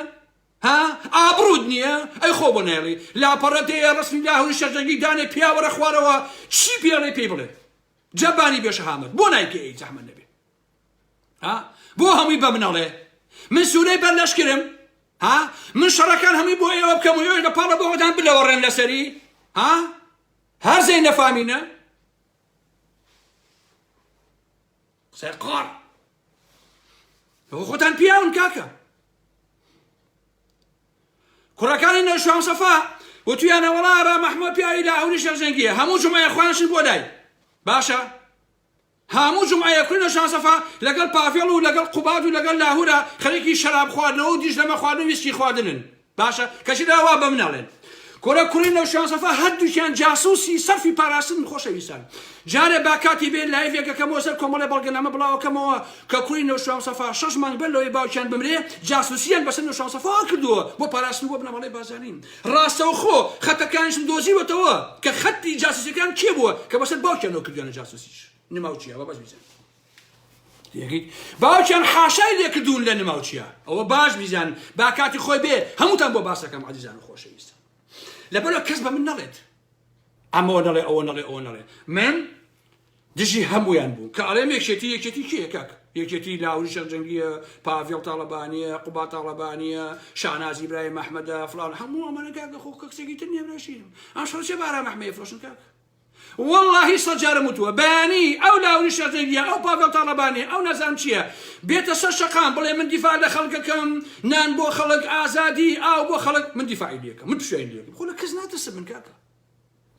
ها ئابڕوت نیە ئەی خۆ بۆ نایڵی لاپەڕە دێیە ڕەسمی لاهوری شەرجەنگی دانێ پیا وەرە خوارەوە چی پێڵێ پێی بڵێ جەبانی بێ شەهامەت بۆ نایکەی ئەی زەحمەت نەبێ ها بۆ هەمووی بە منەڵێ من سوورەی بەر لەشکرم ها من شەڕەکان هەمووی بۆ ئێوە بکەم و ئێوەش لە پاڵە بۆ خۆتان بلەوەڕێن لەسەری ها هەرزەی نەفامینە قسەی قاڕ ئەوە خۆتان پیاون کاکە کوڕەکانی نەوشوان سەفا وتویانە وەڵا ئارام ئەحمەد پیاوی لاهوری شەرجەنگیە هەموو جومعەیە خۆیان بۆ لای باشە هەموو جومعەیە کوڕی نەوشوان سەفا لەگەڵ پاڤێڵ و لەگەڵ قوباد و لەگەڵ لاهورە خەریکی شەراب خواردنەوە و دیژلەمە خواردن و ویسکی خواردنن باشە کەچی لە وا بە من ئەڵێن کورە کوڕی نەوشیروان سەفا هەردووکیان جاسوسی سەرفی پاراستن خۆشەویستان جارێ با کاتی بێ live ێک ئەکەمەوە سەر کۆمەڵێ بەڵگەنامە بڵاوەکەمەوە کە کوڕی نەوشیروان سەفا شەش مانگ بەر لەوەی باوکیان بمرێ جاسوسیان بەسەر نەوشیروان سەفاوە کردووە بۆ پاراستن بۆ بنەماڵەی بارزانی ڕاستەوخۆ خەتەکانیشم دۆزیوەتەوە کە خەتی جاسوسیەکان کێ بووە کە بەسەر باوکیانەوە کردویانە جاسوسیش نماوچیە بە بەس بیزان تێگەیت باوکیان حاشای لێکردوون لە نماوچیا ئەوە باش بیزان با کاتی خۆی بێ هەمووتان بۆ باسەکەم عەزیزان و خۆشەویستان لەبەرە کەس بە من نەڵێت ئەمەوە نەڵێ ئەوە نەڵێ ئەوە نەڵێ من دژی هەمویان بوو کە ئەڵێم یەکێتی یەکێتی کێ کاک یەکێتی لاوری شەرجەنگیە پاڤێڵ تاڵەبانیە قوبا تاڵەبانیە شانازی برای مەحمەدە فلان هەموو ئەمانە کاکە خۆ کەسێکی تر نیە براشیم ئەم شەڕ چێ بارام ئەحمەیە فرۆشن کاک وەڵاهی سەد جارم وتووە بەیانی ئەو لاوری شەرجەنگیە ئەو پاڤێڵ تاڵەبانیە ئەو نازانم چیە بێتە سەر شەقام بڵێ من دیفاع لە خەڵکەکەم نان بۆ خەڵک ئازادی ئاو بۆ خەڵک من دیفاعی لێکەم من پشتیوانی لێکەم خۆ لە کەس ناترسم من کاکە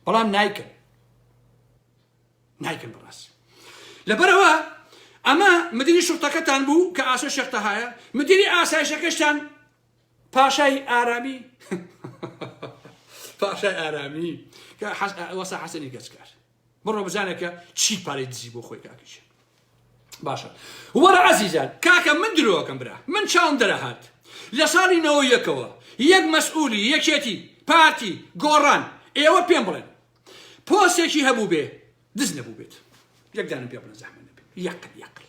بەڵام نایکەن نایکەن بەڕاستی لەبەرەوە ئەمە مدیری شورتەکەتان بوو کە ئاسۆ شێخ تەهایە مدیری ئاسایشەکەشتان پاشای ئارامی پاشای ئارامی کە وەسا حەسەنی گەچکار بڕۆ بزانە کە چی پارەی دزی بۆ خۆی کاکیش باشە وەرە عەزیزان کاکە من درۆکەم برا من چاوم دەرەهات لە ساڵی نەوە یەکەوە یەک مەسئولی یەکێتی پارتی گۆڕان ئێوە پێم بڵێن پۆستێکی هەبوو بێ دز نەبووبێت یەک دانم پێ بڵێن زەحمەت نەبێت یەقل یەقل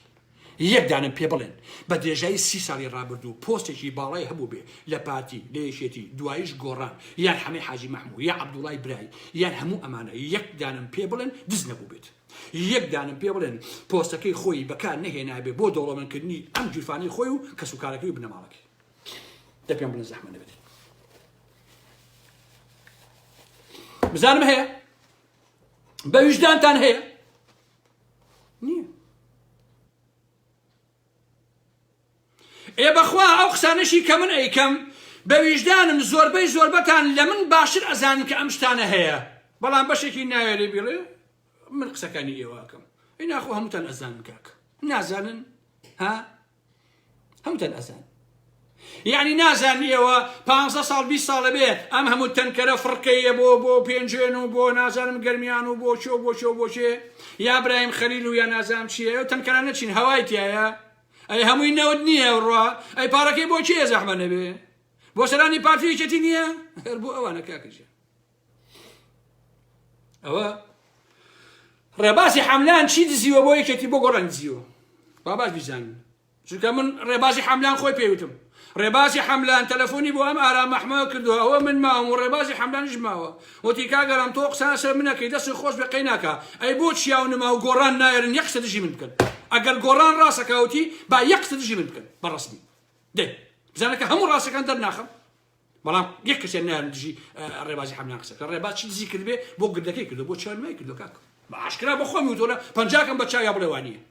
یەک دانم پێ بڵێن بە درێژایی سی ساڵی ڕابردوو پۆستێکی باڵای هەبوو بێ لە پارتی لە یەکێتی دوایش گۆڕان یان حەمەی حاجی مەحموو یا عەبدوڵای برای یان هەموو ئەمانە یەک دانم پێ بڵێن دز نەبوو بێت یەک دانم پێ بڵێن پۆستەکەی خۆی بەکار نەهێنابێ بۆ دەوڵەمەندکردنی ئەم گیرفانەی خۆی و کەسوکارەکەی و بنەماڵەکەی دە پێم بڵێن زەحمەت نەبێت بزانم هەیە بە ویژدانتان هەیە نییە ئێ بەخوا ئەو قسانەشی کە من ئەیکەم بە ویژدانم زۆربەی زۆربەتان لە من باشتر ئەزانن کە ئەم شتانە هەیە بەڵام بەشێکی ناوێرێ بیڵێ من قسەکانی ئێوەکەم ئەی ناخۆ هەمووتان ئەزانن کاک نازانن ها هەمووتان ئەزان یعنی نازان ئێوە پ ساڵ 20 ساڵە بێ ئەم هەموو تەنکەرە فڕکەیە بۆ بۆ پێنجوێن و بۆ نازانم گەرمیان و بۆ چۆ بۆ چۆ بۆ چێ یا برایم خەلیل و یا نازانم چییە ئەو تەنکەرانە چین هەوای تایە ئەی هەمووی نەوت نییە ڕوا ئەی پارەکەی بۆ کێ زەحمە نەبێ بۆ سەرانی پارتی یەکێتی نییە هەر بۆ ئەوانە کاکەژێ ئەوە ڕێبازی حەملان چی دزیوە بۆ یەکێتی بۆ گۆڕان دزیوە با باش بیزانن چونکە من ڕێبازی حەملان خۆی پێوتم ڕێبازی حەملان تەلەفۆنی بۆ ئەم ئارام ئەحمە کردووە ئەوە من ماوم و ڕێبازی حەملانیش ماوە وتی کاگەرام تۆ قسە سەر منەکەی دەست خۆش بێ قەی ناکا ئەی بۆ چیا و نما و گۆڕان نایەرن یەک قسە دژی من بکەن ئەگەر گۆڕان ڕاستەکاوتی با یەک قسە دژی من بکەن بە ڕەسمی. دەی بزانە کە هەموو ڕاستەکان دەرناخەم بەڵام یەک کەسیان نایان دژی ڕێبازی حەملان قسە کە ڕێباز چی دزی کردبێ بۆ گردەکەی کردو بۆ چاوی کردو کاک بە ئاشکرا بە خۆمی وتۆرە پەنجاکەم بە چاویا بڵێ وانییە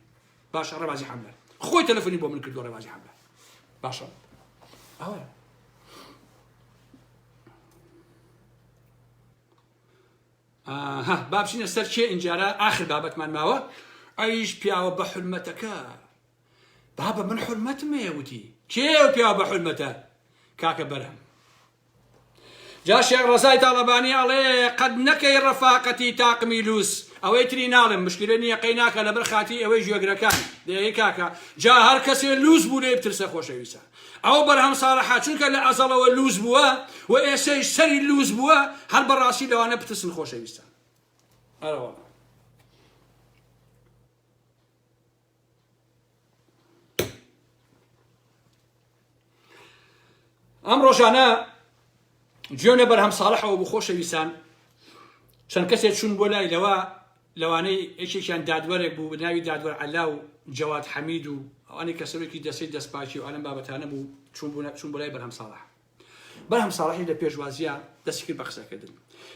باشە ڕێبازی حەملان خۆی تەلەفۆنی بۆ من کردو ڕێبازی حەملان باشە ئەوە ها با بچینە سەر کێ ئینجارە ئاخر بابەتمان ماوە ئەویش پیاوە بە حرمەتەکە بابە من حورمەتم هەیە وتی کێ ئەو پیاوە بە حورمەتە کاکە بەرهەم جا شێخ ڕەزای تاڵەبانی ئەڵێ قەت نەکەی ڕەفاقەتی تاقمی لوس ئەوەی تری ناڵێم مشکلە نییە قەی ناکە لەبەر خاتی ئەوەی گوێگرەکان دەی کاکە جا هەر کەسێ لوس بوو لێ بترسە خۆشەویستە ئەو بەرهەم ساڵحە چونکە لە ئەزەڵەوە لوس بووە و ئێسەیش سەری لوس بووە هەر بەڕاستی لەوانە بترسن خۆشەویستان ئەرەوە ئەم ڕۆژانە گوێم لە بەرهەم ساڵحەوە بوو خۆشەویستان چەند کەسێک چوون بۆ لای لەوە لەوانەی یەکێکیان دادوەرێک بوو بە ناوی دادوەر عەلا و جەواد حەمید و ئەوانەی کە سەرۆکی دەستەی دەستپاکی و ئەلەم بابەتانە بوو چوون بوون چوون بۆ لای بەرهەم ساڵح بەرهەم ساڵحی لە پێشوازیە دەستی کرد بە قسەکردن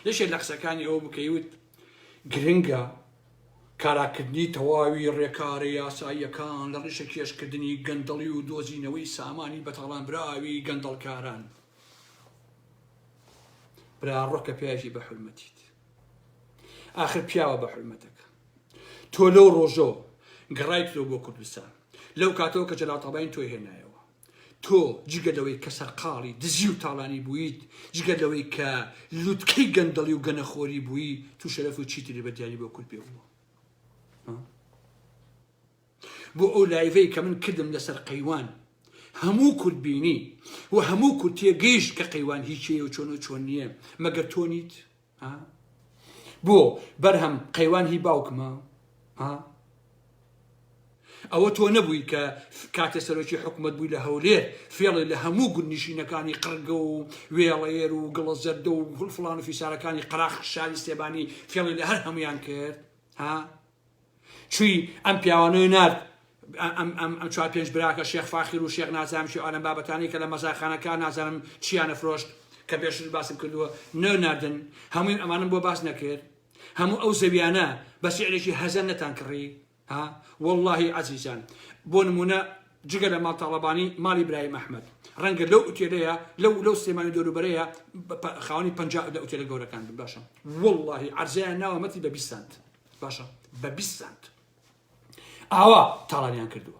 یەکێک لە قسەکانی ئەوە بوو کە وت گرنگە کاراکردنی تەواوی ڕێکارە یاساییەکان لە ڕیشەکێشکردنی گەندەڵی و دۆزینەوەی سامانی بەتاڵانبراوی گەندەڵکاران. برا ڕۆکە پیاوێکی بە حورمەتیت. ئاخر پیاوە بە حورمەتەکە. تۆ لەو ڕۆژەوە گەڕایتەوە بۆ کوردستان. لەو کاتەوە کە جەلال تاڵەبانی تۆی هێنایەوە. تۆ جگە لەوەی کە سەرقاڵی دزی و تاڵانی بوویت، جگە لەوەی کە لوتکەی گەندەڵی و گەنەخۆری بووی، تو شەرەف و چیتری بە دیاری بۆ کورد پێ بووە؟ بۆ ئەو live ەی کە من کردم لەسەر قەیوان هەموو کورد بینی و هەموو کورد تێگەیشت کە قەیوان هی کێیە و چۆن و چۆن نییە، مەگەر تۆ نیت؟ بۆ بەرهەم قەیوان هی باوکمە؟ ها؟ ئەوە تۆ نەبووی کە کاتێ سەرۆکی حکومەت بووی لە هەولێر فێڵی لە هەموو گوندنشینەکانی قڕگە و وێڵەیەر و گڵە زەردە و فڵان و فیسارەکانی قەراخ شاری سلێمانی فێڵی لە هەر هەموویان کرد ها چووی ئەم پیاوانەی نارد ئەم ئەم ئەم چوار پێنج براکە شێخ فاخیر و شێخ نازانم چی ئەم بابەتانەی کە لە مەزاخانەکان نازانم چیانە فرۆشت کە پێشتر باسم کردووە نە ناردن هەمووی ئەمانم بۆ باس نەکرد هەموو ئەو زەویانە بە سعرێکی هەزەن نەتان کڕی ها وەڵاهی عەزیزان بۆ نمونە جگە لە ماڵ تاڵەبانی ماڵی برایم ئەحمەد ڕەنگە لەو ئوتێلەیە لەو لەو سلێمانی دەوروبەرەیە خاوەنی 50 لە ئوتێلە گەورەکان بن باشە وەڵاهی عەرزەیان ناوە مەتری بە 20 سانت باشە بە 20 سانت ئاوا تاڵانیان کردووە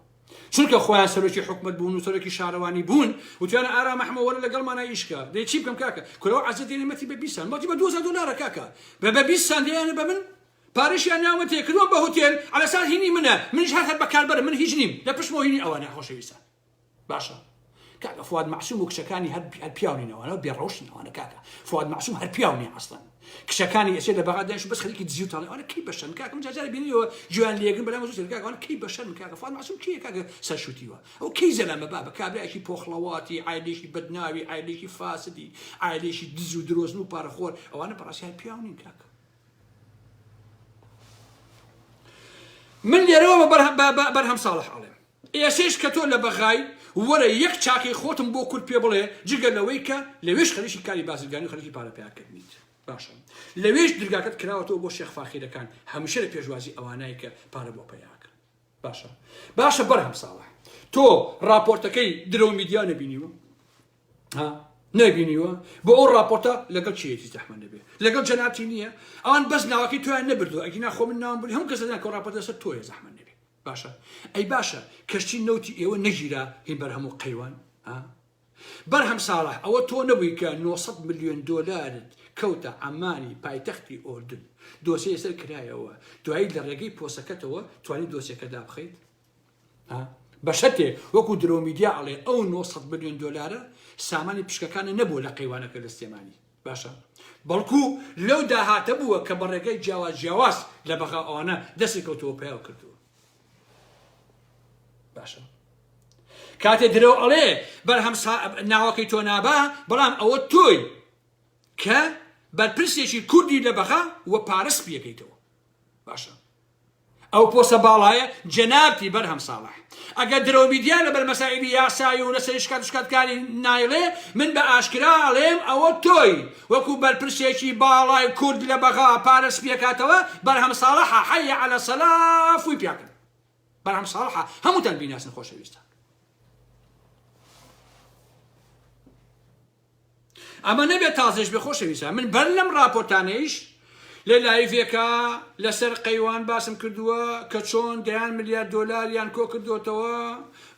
چونکە خۆیان سەرۆکی حکومت بوون و سەرۆکی شارەوانی بوون وتیانە ئارام ئەحمە وەرە لەگەڵمانە ئیشکە دەی چی بکەم کاکە کورەوە عەزە دێنێ مەتری بە 20 سانت مەتری بە 2000 دلارە کاکە بە بە 20 سانت دەیانە بە من پارەشیان ناومەتێ کردووە بە هوتێل عەلەساس هینی منە منیش هەر هەر بەکاربەرم من هیچ نیم لە پشتمەوە هینی ئەوانە خۆشەویستان باشە کاکە فواد مەعسوم و کچەکانی هەر هەر پیاو نین ئەوانە بێ ڕەوشن ئەوانە کاکە فواد مەعسوم هەر پیاو نیە ئەسڵەن کچەکانی ئەچێت لە بەغا دانیش بەس خەریکی دزی و تاڵی ئەوانە کەی بەشەرن کاکە من جارجارە بینیەوە گوێیان لێگرن بەلام زۆر کاکە ئەوانە کەی بەشەرن کاکە فواد مەعسوم کێیە کاکە سەرشوتیوە ئەو کەی زەلامە بابە کابرایەکی پۆخڵەواتی عایلێکی بەدناوی عایلێکی فاسدی عایلێکی دز و درۆزن و پارەخۆر ئەوانە بەڕاستی هەر پیاو نین کاکە من لێرەوە بە بەرهەم ساڵح ئەڵێم ئێسەیش کە تۆ لە بەغای وەرە یەک چاکەی خۆتم بۆ کورد پێ بڵێ جگە لەوەی کە لەوێش خەریکی کاری بازرگانی و خەریکی پارە پەیاکردنیت باشە لەوێش درگاکەت کراوەتەوە بۆ شێخ فاخیرەکان هەمیشە لە پێشوازی ئەوانای کە پارە بۆ پەیاکەن باشە باشە بەرهەم ساڵح تۆ راپۆرتەکەی درەو میدیا نەبینیوە ها نەبینیوە بۆ ئەو راپۆرتە لەگەڵ چیەتی زەحمە نەبێ لەگەڵ جەنابتی نییە ئەوان بەس ناوەکەی تۆیان نەبردووە ئەگینا خۆ من ناوم بری هەموو کەس دەزانێت کە راپۆرت لەسەر تۆیە زەحمە نەبێ باشە ئەی باشە کەشتی نەوتی ئێوە نەگیرا هی بەرهەم و قەیوان ها بەرهەم ساڵح ئەوە تۆ نەبووی کە 900 ملیۆن دۆلارت کەوتە عەمانی پایتەختی ئۆردن دۆسیە لەسەر کرایەوە دوایی لە ڕێگەی پۆسەکەتەوە توانی دۆسیەکە دابخەیت بە شەرتێ وەکو درۆ میدیا ئەڵێ ئەو 900 ملیۆن دۆلارە سامانی پشکەکانە نەبووە لە قەیوانەکە لە سلێمانی باشە بەڵکو لەو داهاتە بووە کە بە ڕێگەی جیاواز جیاواز لە بەغا ئەوانە دەستی کەوتەوە پەیاو کردووە باشە کاتێ درەو ئەڵێ بەرهەم ناوەکەی تۆ نابا بەڵام ئەوە تۆی کە بەرپرسێکی کوردی لە بەغا و پارە سپیەکەیتەوە باشە. ئەو پۆستە باڵایە جەنابتی بەرهەم ساڵح ئەگەر درەو میدیا لەبەر مەسائیلی یاسایی و لەسەری شکات و شکاتکاری نایڵێ من بە ئاشکرا ئەڵێم ئەوە تۆی وەکو بەرپرسێکی باڵای کورد لە بەغا پارە سپیەکاتەوە بەرهەم ساڵحە حەی عەلە سەلا فوی پیاکەن بەرهەم ساڵحە هەمووتان بیناسن خۆشەویستان. ئەمە نەبێت تازەش بێ خۆشەویستان من بەر لەم راپۆرتانەیش لە لایڤێکا لەسەر قەیوان باسم کردووە کە چۆن دەیان ملیار دۆلاریان کۆ کردوتەوە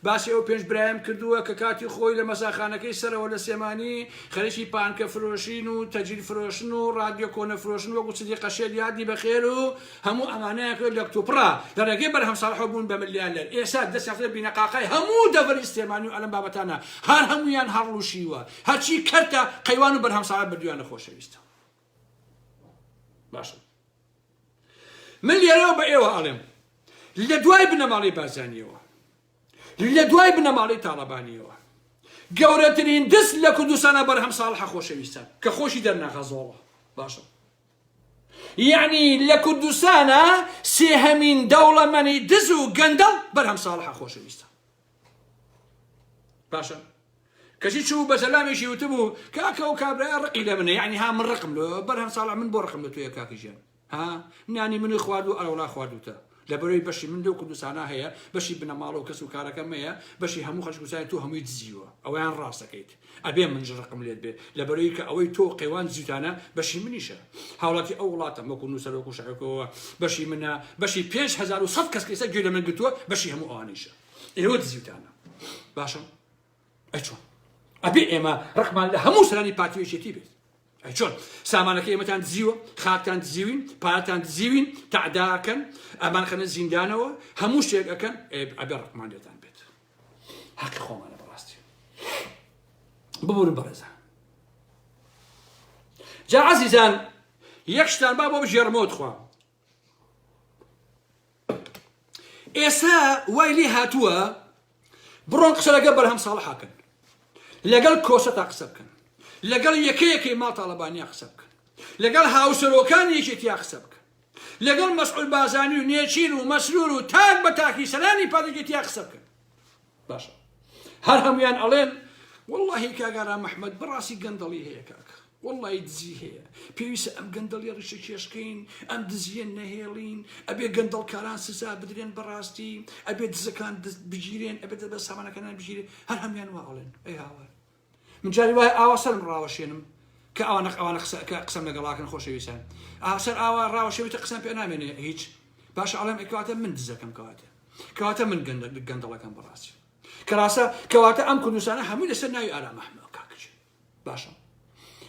باسی ئەو پێنج برایم کردووە کە کاتی خۆی لە مەساخانەکەی سەرەوە لە سێمانی خەریکی پانکە فرۆشین و تەجیل فرۆشن و ڕادیۆ کۆنە فرۆشن وەکو سدیقە شێر یادی بەخێر و هەموو ئەمانەیان کرد لە کتوپڕا لە ڕێگەی بەرهەم ساڵحەوە بوون بە ملیالەر ئێستا دەستیان خستە بینەقاقای هەموو دەڤەری سلێمانی و ئەلەم بابەتانە هەر هەموویان هەڕلوشیوە هەرچی کەرتە قەیوان و بەرهەم ساڵح بردویانە خۆشەویستە باشە من لێرەوە بە ئێوە ئەڵێم لە دوای بنەماڵەی بارزانیەوە لە دوای بنەماڵەی تاڵەبانیەوە گەورەترین دز لە کوردستانە بەرهەم ساڵحە خۆشەویستە کە خۆشی دەرناخە زۆڵە باشە یەعنی لە کوردستانا سێهەمین دەوڵەمەنی دز و گەندەڵ بەرهەم ساڵحە خۆشەویستە باشە کەچی چوو بە زەلامێکی وتبوو کاکە ئەو کابرایە ڕقی لە منە یعنی ها من ڕقم لۆ بەرهەم ساڵح من بۆ ڕقم لە تۆیە کاکە گیان ها نانی منی خواردو ئەرەوڵا خواردوتە لەبەرەوەی بەشی من لەو کوردستانە هەیە بەشی بنەماڵە و کەس و کارەکەم هەیە بەشی هەموو خەڵکی کوردستانی تۆ هەمووی دزیوە ئەوەیان ڕاستەکەیت ئەبێ منش ڕقم لێت بێ لەبەرەوەی کە ئەوەی تۆ قەیوان دزیوتانە بەشی منیشە هاوڵاتی ئەو وڵاتەم وەکو نووسەر وەکو شاعرەکەوە بەشی منە بەشی 5100 کەس کە ئێستا گوێ لە من گرتووە بەشی هەموو ئەوانەیشە ئێوە دزیوتانە باشە ئەی چۆن ئەبێ ئێمە ڕقمان لە هەموو سەرانی پارتی و یەکێتی بێت ئەی چۆن سامانەکە ئێمەتان دزیوە خاکتان دزیوین پارەتان دزیوین تەعداکەن ئەمان خەنە زیندانەوە هەموو شتێک ئەکەن ئەبێ ڕقمان لێتان بێت حەقی خۆمانە بەڕاستی ببورن بەڕێزان جا عەزیزان یەک شتان با بۆ بگێڕمەوە تخوا ئێستا وای لێ هاتووە بڕۆن قسە لەگەڵ بەرهەم ساڵحاکەن لەگەڵ کۆسەتا قسە بکەن لەگەڵ یەکەیەکەی ماڵ تاڵەبانیا قسە بکەن لەگەڵ هاوسەرۆکانی یەکێتیا قسە بکەن لەگەڵ مەسعود بازانی و نێچیر و مەسرور و تاک بە تاکی سەرانی پارتێکێتیا قسە بکەن باشە هەر هەمویان ئەڵێن واللهی کاک ئارام ئەحمەد بەڕاستی گەندەڵی هەیە کاک واللهی دزی هەیە پێویستە ئەم گەندەڵیە ڕیشە کێشکەین ئەم دزیە نەهێڵین ئەبێ گەندەڵکاران سزا بدرێن بەڕاستی ئەبێ دزەکان بگیرێن ئەبێ دەست بە سامانەکانیان بگیرێن هەر هەمویان وا ئەڵێن ئەی هاوار من جاری وایە ئاوا سەرم ڕاوەشێنم کە ئەوانە ئەوانە قسە کە قسەم لەگەڵاکەن خۆشەویستان ئا سەر ئاوا ڕاوەشێویتە قسەم پێ نامێنێ هیچ باشە ئەڵێم ئەی کەواتە من دزەکەم کەواتە کەواتە من گەندەڵەکەم بەڕاستی کەڕاستە کەواتە ئەم کوردستانە هەمووی لەسەر ناوی ئارام ئەحمەد کاکچ باشە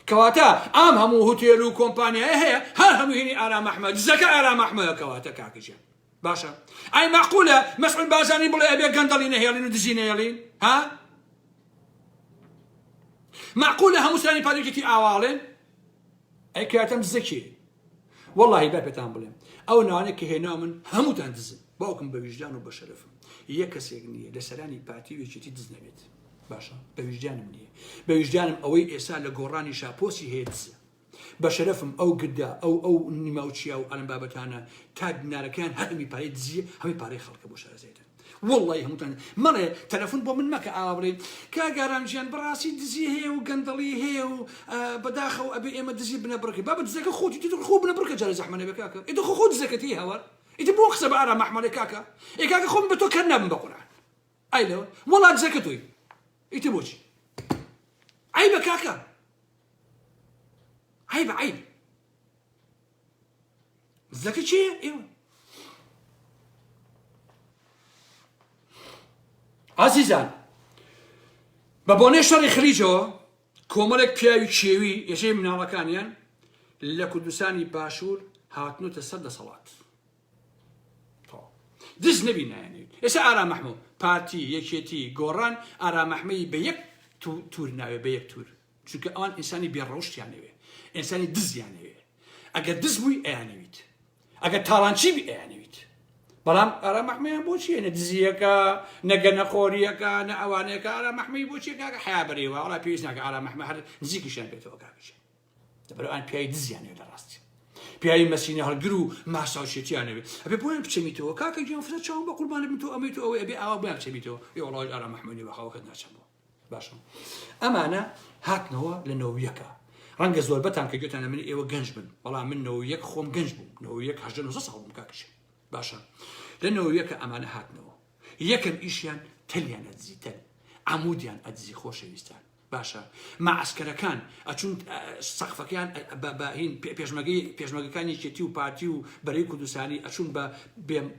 کەواتە ئەم هەموو هوتێل و کۆمپانیای هەیە هەر هەموو هینی ئارام ئەحمەد دزەکە ئارام ئەحمەدە کەواتە کاکچیان باشە ئەی مەعقولە مەسعود بارزانی بڵێ ئەبێ گەندەڵی نەهێڵین و دزی نەهێڵین ها مەعقولە هەموو سەرانی پارتی ئاواڵێن ئەی کاتەم دزەکێ وەڵاهی با پێتان بڵێم ئەو ناوانە کە هێناو من هەمووتان دزن باوکم بە ویژدان و بە شەرەفم یەک کەسێک نییە لە سەرانی پارتی و یەکێتی دز نەبێت باشە بە ویژدانم نییە بە ویژدانم ئەوەی ئێستا لە گۆڕانی شاپۆسی هەیە دزە بە شەرەفم ئەو گردە ئەو ئەو نیما و چیا و ئەلم بابەتانە تا دینارەکەیان هەر هەمی پارەی دزیە هەمی پارەی خەڵکە بۆ شارەزایتان وەڵڵاهی هەمووتان مەڵێ تەلەفون بۆ من مەکە ئاوا بڵێ کاک ئارام گیان بەڕاستی دزی هەیە و گەندەڵی هەیە و بەداخەوە ئەبێ ئێمە دزی بنەبڕکەین بابە دزەکە خۆتی تۆ خۆ بنەبڕکە جارێ زەحمە نەبێ کاکە ئیتر خۆ خۆ دزەکەتی هاوار ئیتر بۆ قسە بە ئارام ئەحمەدێ کاکە ئێ کاکە خۆم بە تۆ کەر نابم بە قورئان ئای لەوە وەڵا دزەکە تۆی ئیتر بۆچی عەیبە کاکە عەیبە عەیب دزەکە کێیە ئێوە ئازیزان بە بۆنەی شەڕی خلیجەوە کۆمەڵێک پیاوی کێوی یەشەی مناڵەکانیان لە کوردستانی باشوور هاتنوتە سەر دەسەڵات دز نەبی نایانەوێت ئێستا ئارام مەحموو پارتی یەکێتی گۆڕان ئارام ئەحمەی بە یەک تور ناوێ بە یەک تور چونکە ئەوان ئینسانی بێ ڕەوشتیانەوێ ئینسانی دزیانەوێ ئەگەر دز بووی ئەیانەویت ئەگەر تاڵانچی بی ئەیانەویت بەڵام ئارام ئەحمەیان بۆچیە نە دزیەکە نە گەنەخۆریەکە نە ئەوانەیەکە ئارام ئەحمەی بۆچیە کاکە حیا بەرێوە وەڵا پێویست ناکە ئارام ئەحمە هەر نزیکیشیان بێتەوە کاکەشیان لەبەر ئەوان پیاوی دزیان هەیە لە ڕاستی. پیاوی مەسینە هەڵگر و ماساوچێتیان ئەوێ ئەبێ بۆیان بچەمیتەوە کاکە گیان فرە چاوم بە قوربانت بم تۆ ئەمەی تۆ ئەوەی ئەبێ ئاوا بۆیان بچەمیتەوە ئێ وەڵا ئارام ئەحمەدی بەخاوەکەت ناچەمەوە باشە ئەمانە هاتنەوە لە نەوەیەکە ڕەنگە زۆربەتان کە گوێتان لە من ئێوە گەنج بن بەڵام من 91 خۆم گەنج بووم 91 18 19 ساڵ بووم کاکە باشە لە نەوەیەکە ئەمانە هاتنەوە یەکەم ئیشیان تەلیان ئەدزی تەل عمودیان ئەدزی خۆشەویستان باشە مەعەسکەرەکان ئەچون سەقفەکەیان بە هین پێشمەگەی پێشمەگەکانی یەکێتی و پارتی و بەرەی کوردستانی ئەچون بە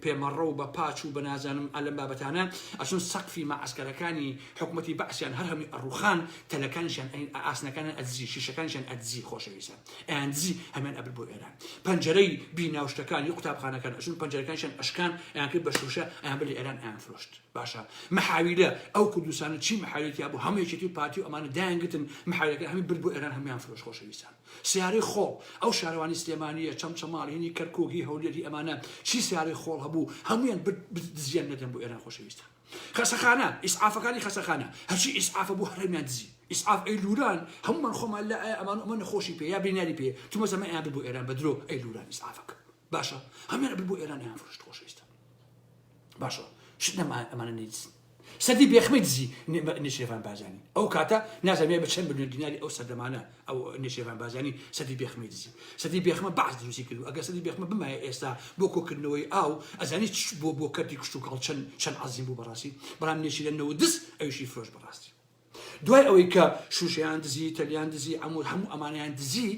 پێمەڕە و بە پاچ و بە نازانم ئەلەم بابەتانە ئەچون سەقفی مەعەسکەرەکانی حکومەتی بەعسیان هەر هەمووی ئەڕوخان تەلەکانیشیان ئاسنەکانیان ئەدزی شیشەکانیشیان ئەدزی خۆشەویستان ئەیان دزی هەمیان ئەبرد بۆ ئێران پەنجەرەی بینا و شتەکانی قوتابخانەکان ئەچون پەنجەرەکانیشیان ئەشکان ئەیان کرد بە شوشە ئەیان برد لە ئێران ئەیان فرۆشت. باشە محاویلە ئەو کوردستانە چی محاویلە تیا بوو هەموو یەکێتی و پارتی و ئەمانە دایان گرتن محاویلەکە هەمووی برد بۆ ئێران هەموویان فرۆش خۆشەویستان سیارەی خۆڵ ئەو شارەوانی سلێمانیە چەمچەماڵ هینی کەرکوک هی هەولێر هی ئەمانە چی سیارەی خۆڵ هەبوو هەموویان برد دزیان نەدەن بۆ ئێران خۆشەویستان خەسەخانە ئیسعافەکانی خەسەخانە هەرچی ئیسعافە بوو هەرمیان دزی ئیسعاف ئەی لوران هەموومان خۆمان لە ئەمان ئەمە نەخۆشی پێ یا بیناری پێ تومە زەمە ئەیان برد بۆ ئێران بە درۆ ئەی لوران ئیسعافەکە باشە هەموویان برد بۆ ئێران ئەیان فرۆشت خۆشەویستان باشە شت نەما ئەمانە نەیدزن سەدی بێخمەی دزی نێچیرڤان بارزانی ئەو کاتە نازانم بە چەند ملیۆن دیناری ئەو سەردەمانە ئەو نێچیرڤان بارزانی سەدی بێخمەی دزی سەدی بێخمە بەعس دروستی کرد ئەگەر سەدی بێخمە بمایە ئێستا بۆ کۆکردنەوەی ئاو ئەزانی بۆ بۆ کەرتی کشتوکاڵ چەند چەند عەزیم بوو بەڕاستی بەڵام نێچیرە نەوە دز ئەویشی فرۆش بەڕاستی دوای ئەوەی کە شوشەیان دزی، تەلیان دزی، عەمود هەموو ئەمانەیان دزی،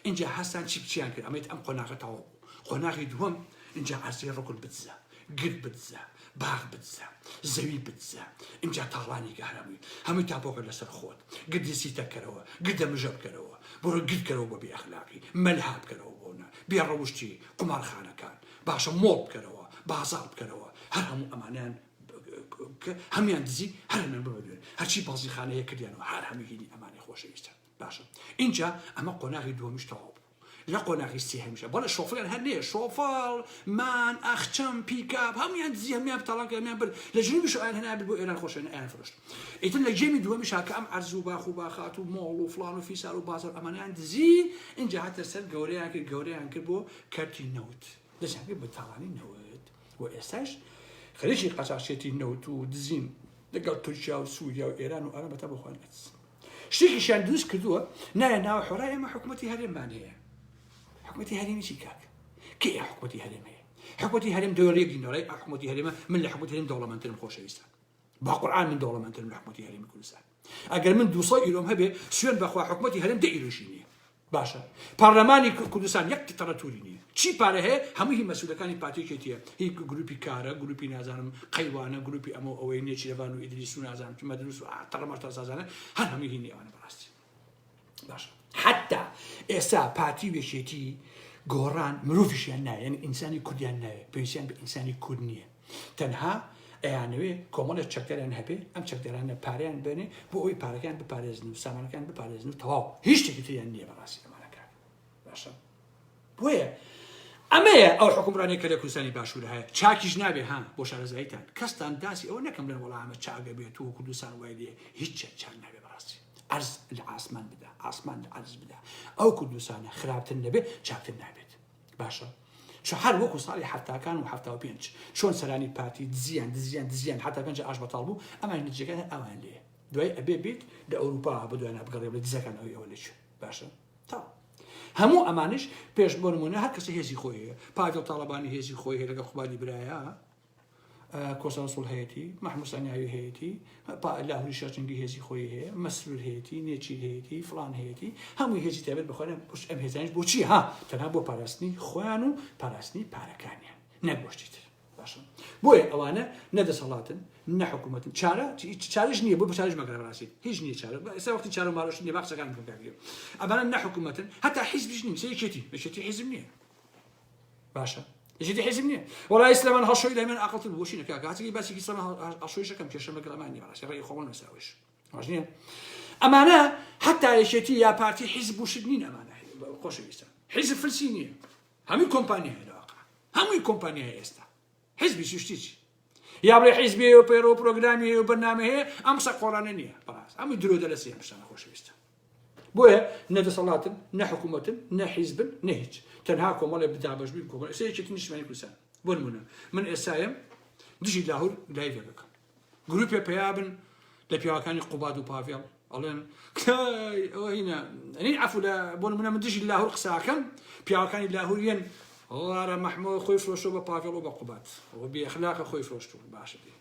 ئینجا هەستان چی چیان کرد؟ ئەمەیت ئەم قۆناغە تەواو بوو. قۆناغی دووەم ئینجا عەرزەی ڕوکن بدزە، گرد بدزە، باغ بدزە، زەوی بدزە، ئینجا تاڵانی کە هەر هەمووی هەمووی تاپۆکە لەسەر خۆت، گردی سیتە کەرەوە، گردە مژە بکەرەوە، بڕۆ گرد کەرەوە بۆ بێ ئەخلاقی، مەلها بکەرەوە بۆ نا بێ ڕەوشتی، قومارخانەکان، باشە مۆڵ بکەرەوە، بازاڕ بکەرەوە، هەر هەموو ئەمانەیان هەموان دزی هەر هەمیان ببە دوێن هەرچی بازیخانە هەیە کردیانەوە هەر هەمووی هینی ئەمانەی خۆشەویستە باشە اینجا ئەمە قۆناغی دووەمیش تەواو بوو لە قۆناغی سێهەمیشە بەڵێ شۆفڵیان هەر نییە شۆفاڵ مان ئەخچەم پیکاپ هەمویان دزی هەمویان تاڵان کرد هەمویان برد لە جنوبیش ئەویان هەنا برد بۆ ئێران خۆشیان ئەیان فرۆشت ئیتر لە گێمی دووەمیش کە ئەم عەرز و باخ و باخات و مۆڵ و فڵان و فیسار و بازاڕ ئەمانیان دزی اینجا هاتە سەر گەورەیان کرد گەورەیان کرد بۆ کەرتی نەوت دەستیان کرد بە تاڵانی نەوت و ئێستاش خەریکی قاچاخچێتی نەوت و دزین لەگەڵ تورکیا و سووریا و ئێران و ئارام بەتا بۆ خۆیان ئەدزن شتێکیشیان دروست کردووە نایە ناوە حۆرا ئێمە حکوومەتی هەرێممان هەیە حکوومەتی هەرێمی چی کاک کێ حکوومەتی هەرێم هەیە حکوومەتی هەرێم دەوەرێک دینەڕێ حکوومەتی هەرێمە من لە حکوومەتی هەرێم دەوڵەمەندترم خۆشەویستان با قورئان من دەوڵەمەندترم لە حکوومەتی هەرێمی کوردستان ئەگەر من 200 ئیرۆم هەبێ سوێن بەخوا حکوومەتی هەرێم دە ئیرۆشی نییە باشە پارلەمانی کوردستان یەک تەڕەتوری نییە چی پارە هەیە هەموو هی مەسولەکانی پارتی یەکێتیە هی گروپی کارە گروپی نازانم قەیوانە گروپی ئەمە و ئەوەی نێچیرەڤان و ئیدریس و نازانم چ مەدروس و تەڕەمەش سازانە هەر هەمووی هینی ئەوانە بەڕاستی باشە حتا ئێستا پارتی و یەکێتی گۆڕان مرۆڤیشیان ناوێ یعنی ئینسانی کوردیان ناوێ پێویستیان بە ئینسانی کورد نییە تەنها ئەیانەوێ کۆمەڵێک چەکداریان هەبێ ئەم چەکدارانە پارەیان بێنێ بۆ ئەوەی پارەکان بپارێزن و سامانەکان بپارێزن و تەواو هیچ شتێکی تریان نییە بەڕاستی ئەمانە کاک باشە بۆیە ئەمەیە ئەو حکومڕانی کە لە کوردستانی باشوور هەیە چاکیش نابێ ها بۆ شارەزاییتان کەستان داسی ئەوە نەکەم لەن وەڵامە چاگە بێت و کوردستان وای لێ هیچ چاک نابێ بەڕاستی ئەرز لە ئاسمان بدا ئاسمان لە ئەرز بدا ئەو کوردستانە خراپتر نەبێت چاکتر نابێت باشە چ هەر وەکو ساڵی حەفتاکان و 75 چۆن سەرانی پارتی دزیان دزیان دزیان حتا پێنج ئاش بەتاڵ بوو ئەمان نتیجەکان هەر ئەوان لێ دوای ئەبێ بیت لە ئەوروپا بە دواینا بگەڕێ بڵێ دزەکان ئەوی ئەوە لەکوێ باشە تا هەموو ئەمانش پێش بۆ نمونە هەر کەسە هێزی خۆی هەیە پاڤێڵ تاڵەبانی هێزی خۆی هەیە لەگەڵ قوبادی برایە کۆسە ڕەسوڵ هەیەتی، مەحمود سەنگاوی هەیەتی، لاهوری شێخ جەنگی هێزی خۆی هەیە، مەسرور هەیەتی، نێچیر هەیەتی، فڵان هەیەتی، هەمووی هێزی تایبەت بە خۆیان، ئەم هێزانیش بۆ چییە ها؟ تەنها بۆ پاراستنی خۆیان و پاراستنی پارەکانیان، نەک بۆ شتی تر. باشە بۆیە ئەوانە نە دەسەڵاتن نە حکوومەتن چارە چارەش نییە بۆ بە چارەش مەگەرە بەڕاستی هیچ نییە چارە ئێستا وەختی چارە و مارەش نییە با قسەکان بکەم کاک ئەمانە نە حکوومەتن هەتا حیزبیش نین یەکێتی یەکێتی حیزب نییە باشە یەکێتی حیزب نییە وەڵای سلێمان هەڵشۆی لای من عاقڵتر بوو بۆچی نەکا کاتێکی باسێکی سلێمان هەڵشۆیش دەکەم کێشەم لەگەڵ ئەمان نییە بەڕاستی ڕێی خۆم نووسراویش باش نییە ئەمانە حتا یەکێتی یا پارتی حیزب و شت نین ئەمانە خۆشەویستان حیزب فلسی نییە هەمووی کۆمپانیا هەیە لە واقع هەمووی کۆمپانیا هەیە ئێستا حیزبی شتی چی یا بڵێ حیزبی هەیە و پەیڕەو و پرۆگرامی هەیە و بەرنامە هەیە ئەم قسە قۆڕانە نییە بەڕاست هەمووی درۆ دەلەسی ئەم شتانە خۆشەویستان. بۆیە نە دەسەڵاتن نە حکوومەتن نە حیزبن نە هیچ تەنها کۆمەڵێ بدابەش بووین کۆمەڵ ئێستا یەکێتی نیشتمانی کوردستان بۆ نمونە من ئێستایم دژی لاهور live ێک بکەم گروپێ پەیا بن لە پیاوەکانی قوباد و پاڤێڵ ئەڵێن ئەوە هینە ئەنی عەفو لە بۆ نمونە من دژی لاهور قساکەم پیاوەکانی لاهور یەن ئارە مەحمۆ خۆی فرۆشتووە بە پاڤێڵ و بە قوباد ئەوە بێ ئەخلاقە خۆی فرۆشتووە باشە دێ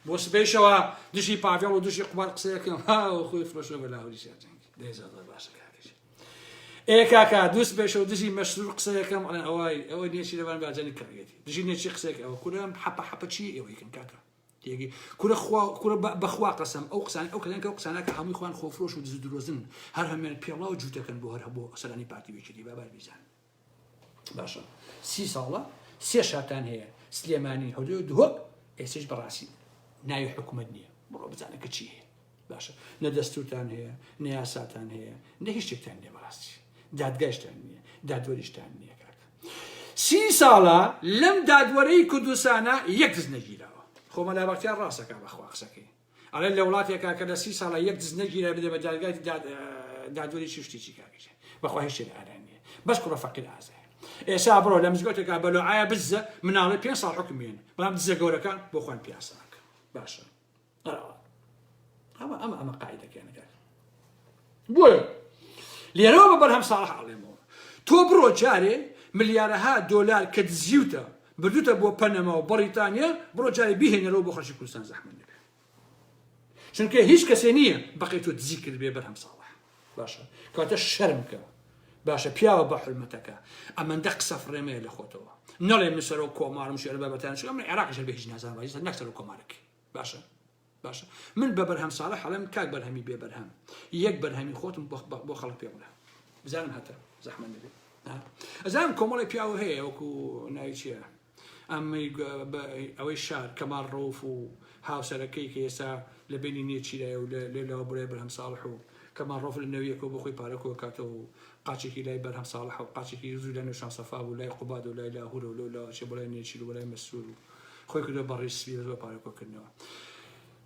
بۆ سبەیشەوە دژی پاڤێڵ و دژی قوباد قسەیەکەم ها خۆی فرۆشتووە بە لاهوری سیاجەنگی دەی زۆر زۆر باشە کاکەژی ئێ کاکە دووس بێشەوە دژی مەشرور قسەیەکەم ئەڵێن ئەوەی ئەوە نێچی لەبان باجانی کڕیەتی دژی نێچی قسەیەک ئەوە کورە حەپە حەپە چی ئێوەی کەن کاکە تێگەی کورە خوا کورە بەخوا قەسەم ئەو قسانە ئەو کەسان کە ئەو قسانە کە هەمووی خوان خۆفرۆش و دز و درۆزن هەر هەمیان پێڵاو جووتەکەن بۆ هەر هەبوو سەرانی پارتی و یەکێتی بابار بیزان باشە سی ساڵە سێ شارتان هەیە سلێمانی هەولێر و دهۆک ئێسش بەڕاستی ناوی حکوومەت نییە بڕۆ بزانە کە چی هەیە باشە نە دەستورتان هەیە نە یاساتان هەیە نە هیچ شتێکتان نییە بەڕاستی دادگایشتان نییە دادوەریشتان نییە کاک سی ساڵە لەم دادوەرەی کوردستانە یەک دز نەگیراوە خۆ مەلا بەختیار ڕاستەکە بەخوا قسەکەی ئەڵێ لە وڵاتێکا کە لە سی ساڵە یەک دز نەگیرا بدە بە دادگای دادوەری چی شتێکی کاکەژێ بەخوا هیچ شتێک ئاران نییە بەس کوڕە فەقیر ئازایە ئێسا بڕۆ لە مزگەوتێکا بە لۆعایە بزە مناڵێ پێ ساڵ حکم بێن بەڵام دزە گەورەکان بۆ خۆیان پیاسە باشە ئەمە ئەمە ئەمە قاعدەکەیانە کاک بۆیە لێرەوە بە بەرهەم ساڵح ئەڵێمەوە تۆ بڕۆ جارێ ملیارەها دۆلار کە دزیوتە بردوتە بۆ پەنەما و بەڕیتانیا بڕۆ جارێ بیهێنەرەوە بۆ خەڵکی کوردستان زەحمەت نەبێ چونکە هیچ کەسێ نییە بەقی تۆ دزی کرد بێ بەرهەم ساڵح باشە کاتە شەرم کە باشە پیاوە بە حرمەتەکە ئەمەندە قسە فڕێمەیە لە خۆتەوە نەڵێ من سەرۆک کۆمارم شێر بابەتان چونکە من عێراقیش هەر بە هیچ نازانم نەک سەرۆک کۆمارەکەی باشە باشە من بە بەرهەم ساڵح ئەڵێم کاک بەرهەمی بێ بەرهەم یەک بەرهەمی خۆتم بۆ خەڵک پێ بڵێ بزانم هەتە زەحمەت نەبێ ئەزانم کۆمەڵی پیاوە هەیە وەکو ناوی چییە ئەمەی ئەوەی شار کەمال ڕەوف و هاوسەرەکەی کە ئێستا لە بینی نێچیرایە و لێ لەوە بڵێ بەرهەم ساڵح و کەمال ڕەوف لە نەویەکەوە بۆ خۆی پارە کۆکاتەوە و قاچێکی لای بەرهەم ساڵح و قاچێکی زوو لە نوشان سەفا بوو لای قوباد و لای لاهورە و لەو لاوە بۆ لای نێچیر و بۆ لای مەسرور و خۆی کردوە بە ڕیش سپی بەس بۆ پارە کۆکردنەوە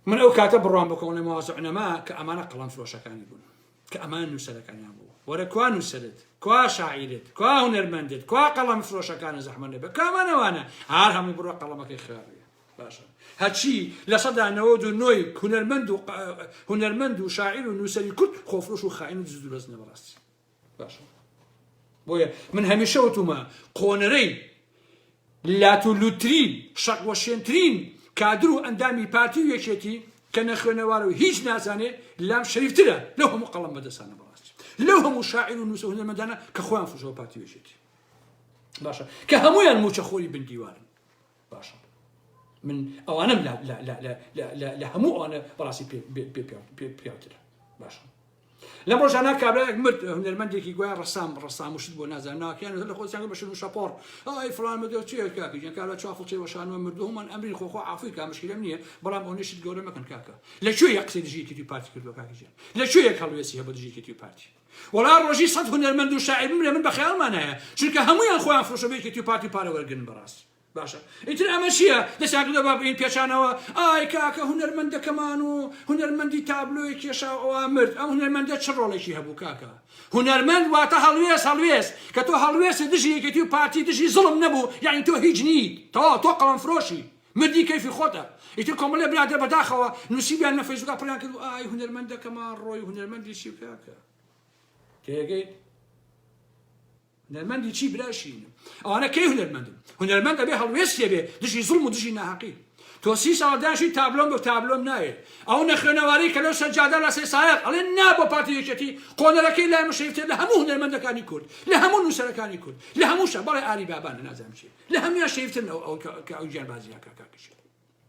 من ئەو کاتە بڕوام بە کۆمەڵی مواضع نەما کە ئەمانە قەڵەم فرۆشەکانی بوون کە ئەمان نووسەرەکانیان بوو وەرە کوا نووسەرت کوا شاعیرت کوا هونەرمەندت کوا قەڵەم فرۆشەکانە زەحمەت نەبێ کامانەوانە هەر هەموو بڕۆ قەڵەمەکەی خراپە باشە هەرچی 99% هونەرمەند و هونەرمەند و شاعیر و نووسەری کورد خۆفرۆش و خائین و دز و درۆزنە بەڕاستی باشە بۆیە من هەمیشە وتومە قۆنەرەی لاتولوترین شەقوەشێنترین کادر و ئەندامی پارتی و یەکێتی کە نەخوێنەوارە و هیچ نازانێ لام شەریفترە لەو هەموو قەڵەم بەدەستانە بەڕاستی لەو هەموو شاعیر و نووسە هونەرمەندانە کە خۆیان فرۆشەوە پارتی و یەکێتی باشە کە هەمویان موچە خۆری بن دیوارن باشە من ئەوانم لە هەموو ئەوانە بەڕاستی پیاوترە باشە لەم ڕۆژانە کابرایەک مرد هونەرمەندێکی گوایە ڕەسام ڕەسام و شت بۆ نازانم ناوەکەیان لە خۆشیان بە شن و شەپۆڕ ئای فڵان مردووە چییە کاکە گیان کابرا چوار فڵچەی وەشانوە مردووە هەموومان ئەمرین خۆ خۆ عافوی کا مشکیلەم نییە بەڵام ئەوەنەی شت گەورە مەکەن کاکە لە کوێ یەک قسەی دژی یەکێتی و پارتی کردووە کاکە گیان لە کوێ یەک هەڵوێستی هەبوو دژی یەکێتی و پارتی وەڵا ڕۆژی سەد هونەرمەند و شاعیر بمرێ من بە خەیاڵمان نایە چونکە هەموویان خۆیان فرۆشە بە یەکێتی و پارتی و پارە وەرگرن بەڕاستی باشە ئیتر ئەمە چییە دەستیان کردوە بە بین پێچانەوە ئای کاکە هونەرمەندەکەمان و هونەرمەندی تابلۆی کێشا و ئەوە مرد ئەم هونەرمەندە چ ڕۆڵێکی هەبوو کاکە هونەرمەند واتە هەڵوێست هەڵوێست کە تۆ هەڵوێست دژی یەکێتی و پارتی دژی زوڵم نەبوو یعنی تۆ هیچ نیت تەواو تۆ قەڵەم فرۆشی مردی کەیفی خۆتە ئیتر کۆمەڵێ برادەر بەداخەوە نووسیبیان لە فەیسبووکا پڕیان کرد و ئای هونەرمەندەکەمان ڕۆی هونەرمەندی چی کاکە تێگەیت هونەرمەندی چی برای شیرینم ئەوانە کەی هونەرمەندن هونەرمەند ئەبێ هەڵوێست هەبێ دژی زوڵم و دژی ناهەقی تۆ سی ساڵ داشی تابلۆم بۆ تابلۆم ناوێت ئەو نەخوێنەواری کە لەو سەرجادە لە سێ سایەق ئەڵێ نا بۆ پارتی یەکێتی قۆنەرەکەی لای مشەیفتر لە هەموو هونەرمەندەکانی کورد لە هەموو نووسەرەکانی کورد لە هەموو شە بەڵێ ئاری بابانە نازانم چیە لە هەموویان شەیفترن ئەو ئەو کە ئەو گیانبازیە کاکە کشی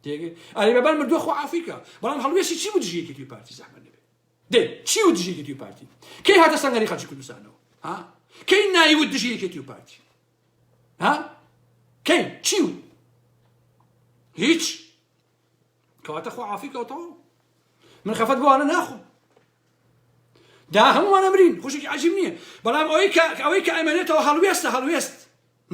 تێگەی ئاری بابان مردووە خۆ عافیکە بەڵام هەڵوێستی چی بوو دژی یەکێتی و پارتی زەحمەت نەبێ دەی چی وت دژی یەکێتی و پارتی؟ کەی هاتە سەنگەری خەڵکی کوردستانەوە؟ ها؟ کەی نایوت دژی یەکێتی و پارتی؟ ها؟ کەی چی وت؟ هیچ کەواتە خۆ عافی کەوتەوە من خەفەت بۆ ئەوانە ناخۆم دا هەمووان ئەمرین خوشێکی عجیب نییە بەڵام ئەوەی کە ئەوەی کە ئەمێنێتەوە هەڵوێستە هەڵوێست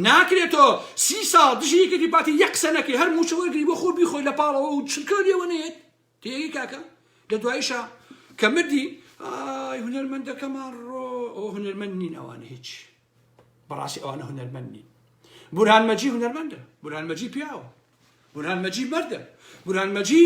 ناکرێت تۆ سی ساڵ دژی یەکێتی پارتی یەک قسە نەکەی هەر مووچە وەرگری بۆ خۆ بیخۆی لە پاڵەوە و چرکە لێوە نەیەت تێگەی کاکە لە دواییشا کە مردی. ئای هونەرمەندەکەمان ڕۆ ئەو هونەرمەند نین ئەوانە هیچ بەڕاستی ئەوانە هونەرمەند نین بورهان مەجی هونەرمەندە بورهان مەجی پیاوە بورهان مەجی مەردە بورهان مەجی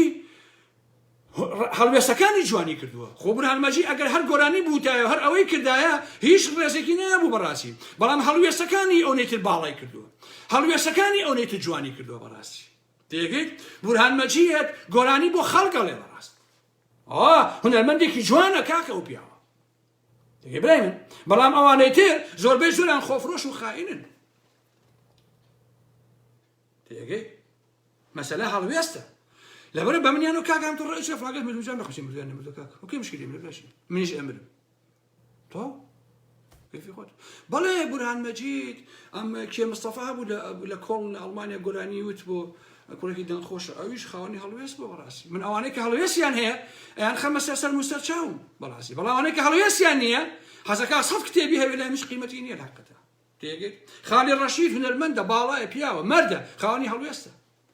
هەڵوێستەکانی جوانی کردووە خۆ بورهان مەجی ئەگەر هەر گۆرانی بوتایە هەر ئەوەی کردایە هیچ ڕێزێکی نەبوو بەڕاستی بەڵام هەڵوێستەکانی ئەو نێتر باڵای کردووە هەڵوێستەکانی ئەو نێتر جوانی کردووە بەڕاستی تێگەیت بورهان مەجیەک گۆرانی بۆ خەڵک ئەڵێ بەڕاست ئا هونەرمەندێکی جوانە کاکە ئەو پیاوە تێگەی برای من بەڵام ئەوانەی تر زۆربەی زۆریان خۆفرۆش و خائینن تێگەی مەسەلە هەڵوێستە لەبەرە بە منیان و کاکان تو ڕئیس فلاگەت مردوجان بەخوشی مردویان نەمردو کاک وکێ مشکلی من باشی منیش ئەمرم تەواو کەیفی خۆت بەڵێ بورهان مەجید ئەم کێ مستەفا هەبوو لە لە کۆڵن لە ئەڵمانیا گۆرانی وت بۆ کوڕێکی دەنگخۆشە ئەویش خاوەنی هەڵوێست بۆ بەڕاستی من ئەوانەی کە هەڵوێستیان هەیە ئەیان خەمە سەر سەرم و سەر چاوم بەڕاستی بەڵام ئەوانەی کە هەڵوێستیان نییە حەزەکا سەد کتێبی هەبێ لای منیش قیمەتی نییە لە حەقیقەتا تێگەیت خالی ڕەشید هونەرمەندە باڵایە پیاوە مەردە خاوەنی هەڵوێستە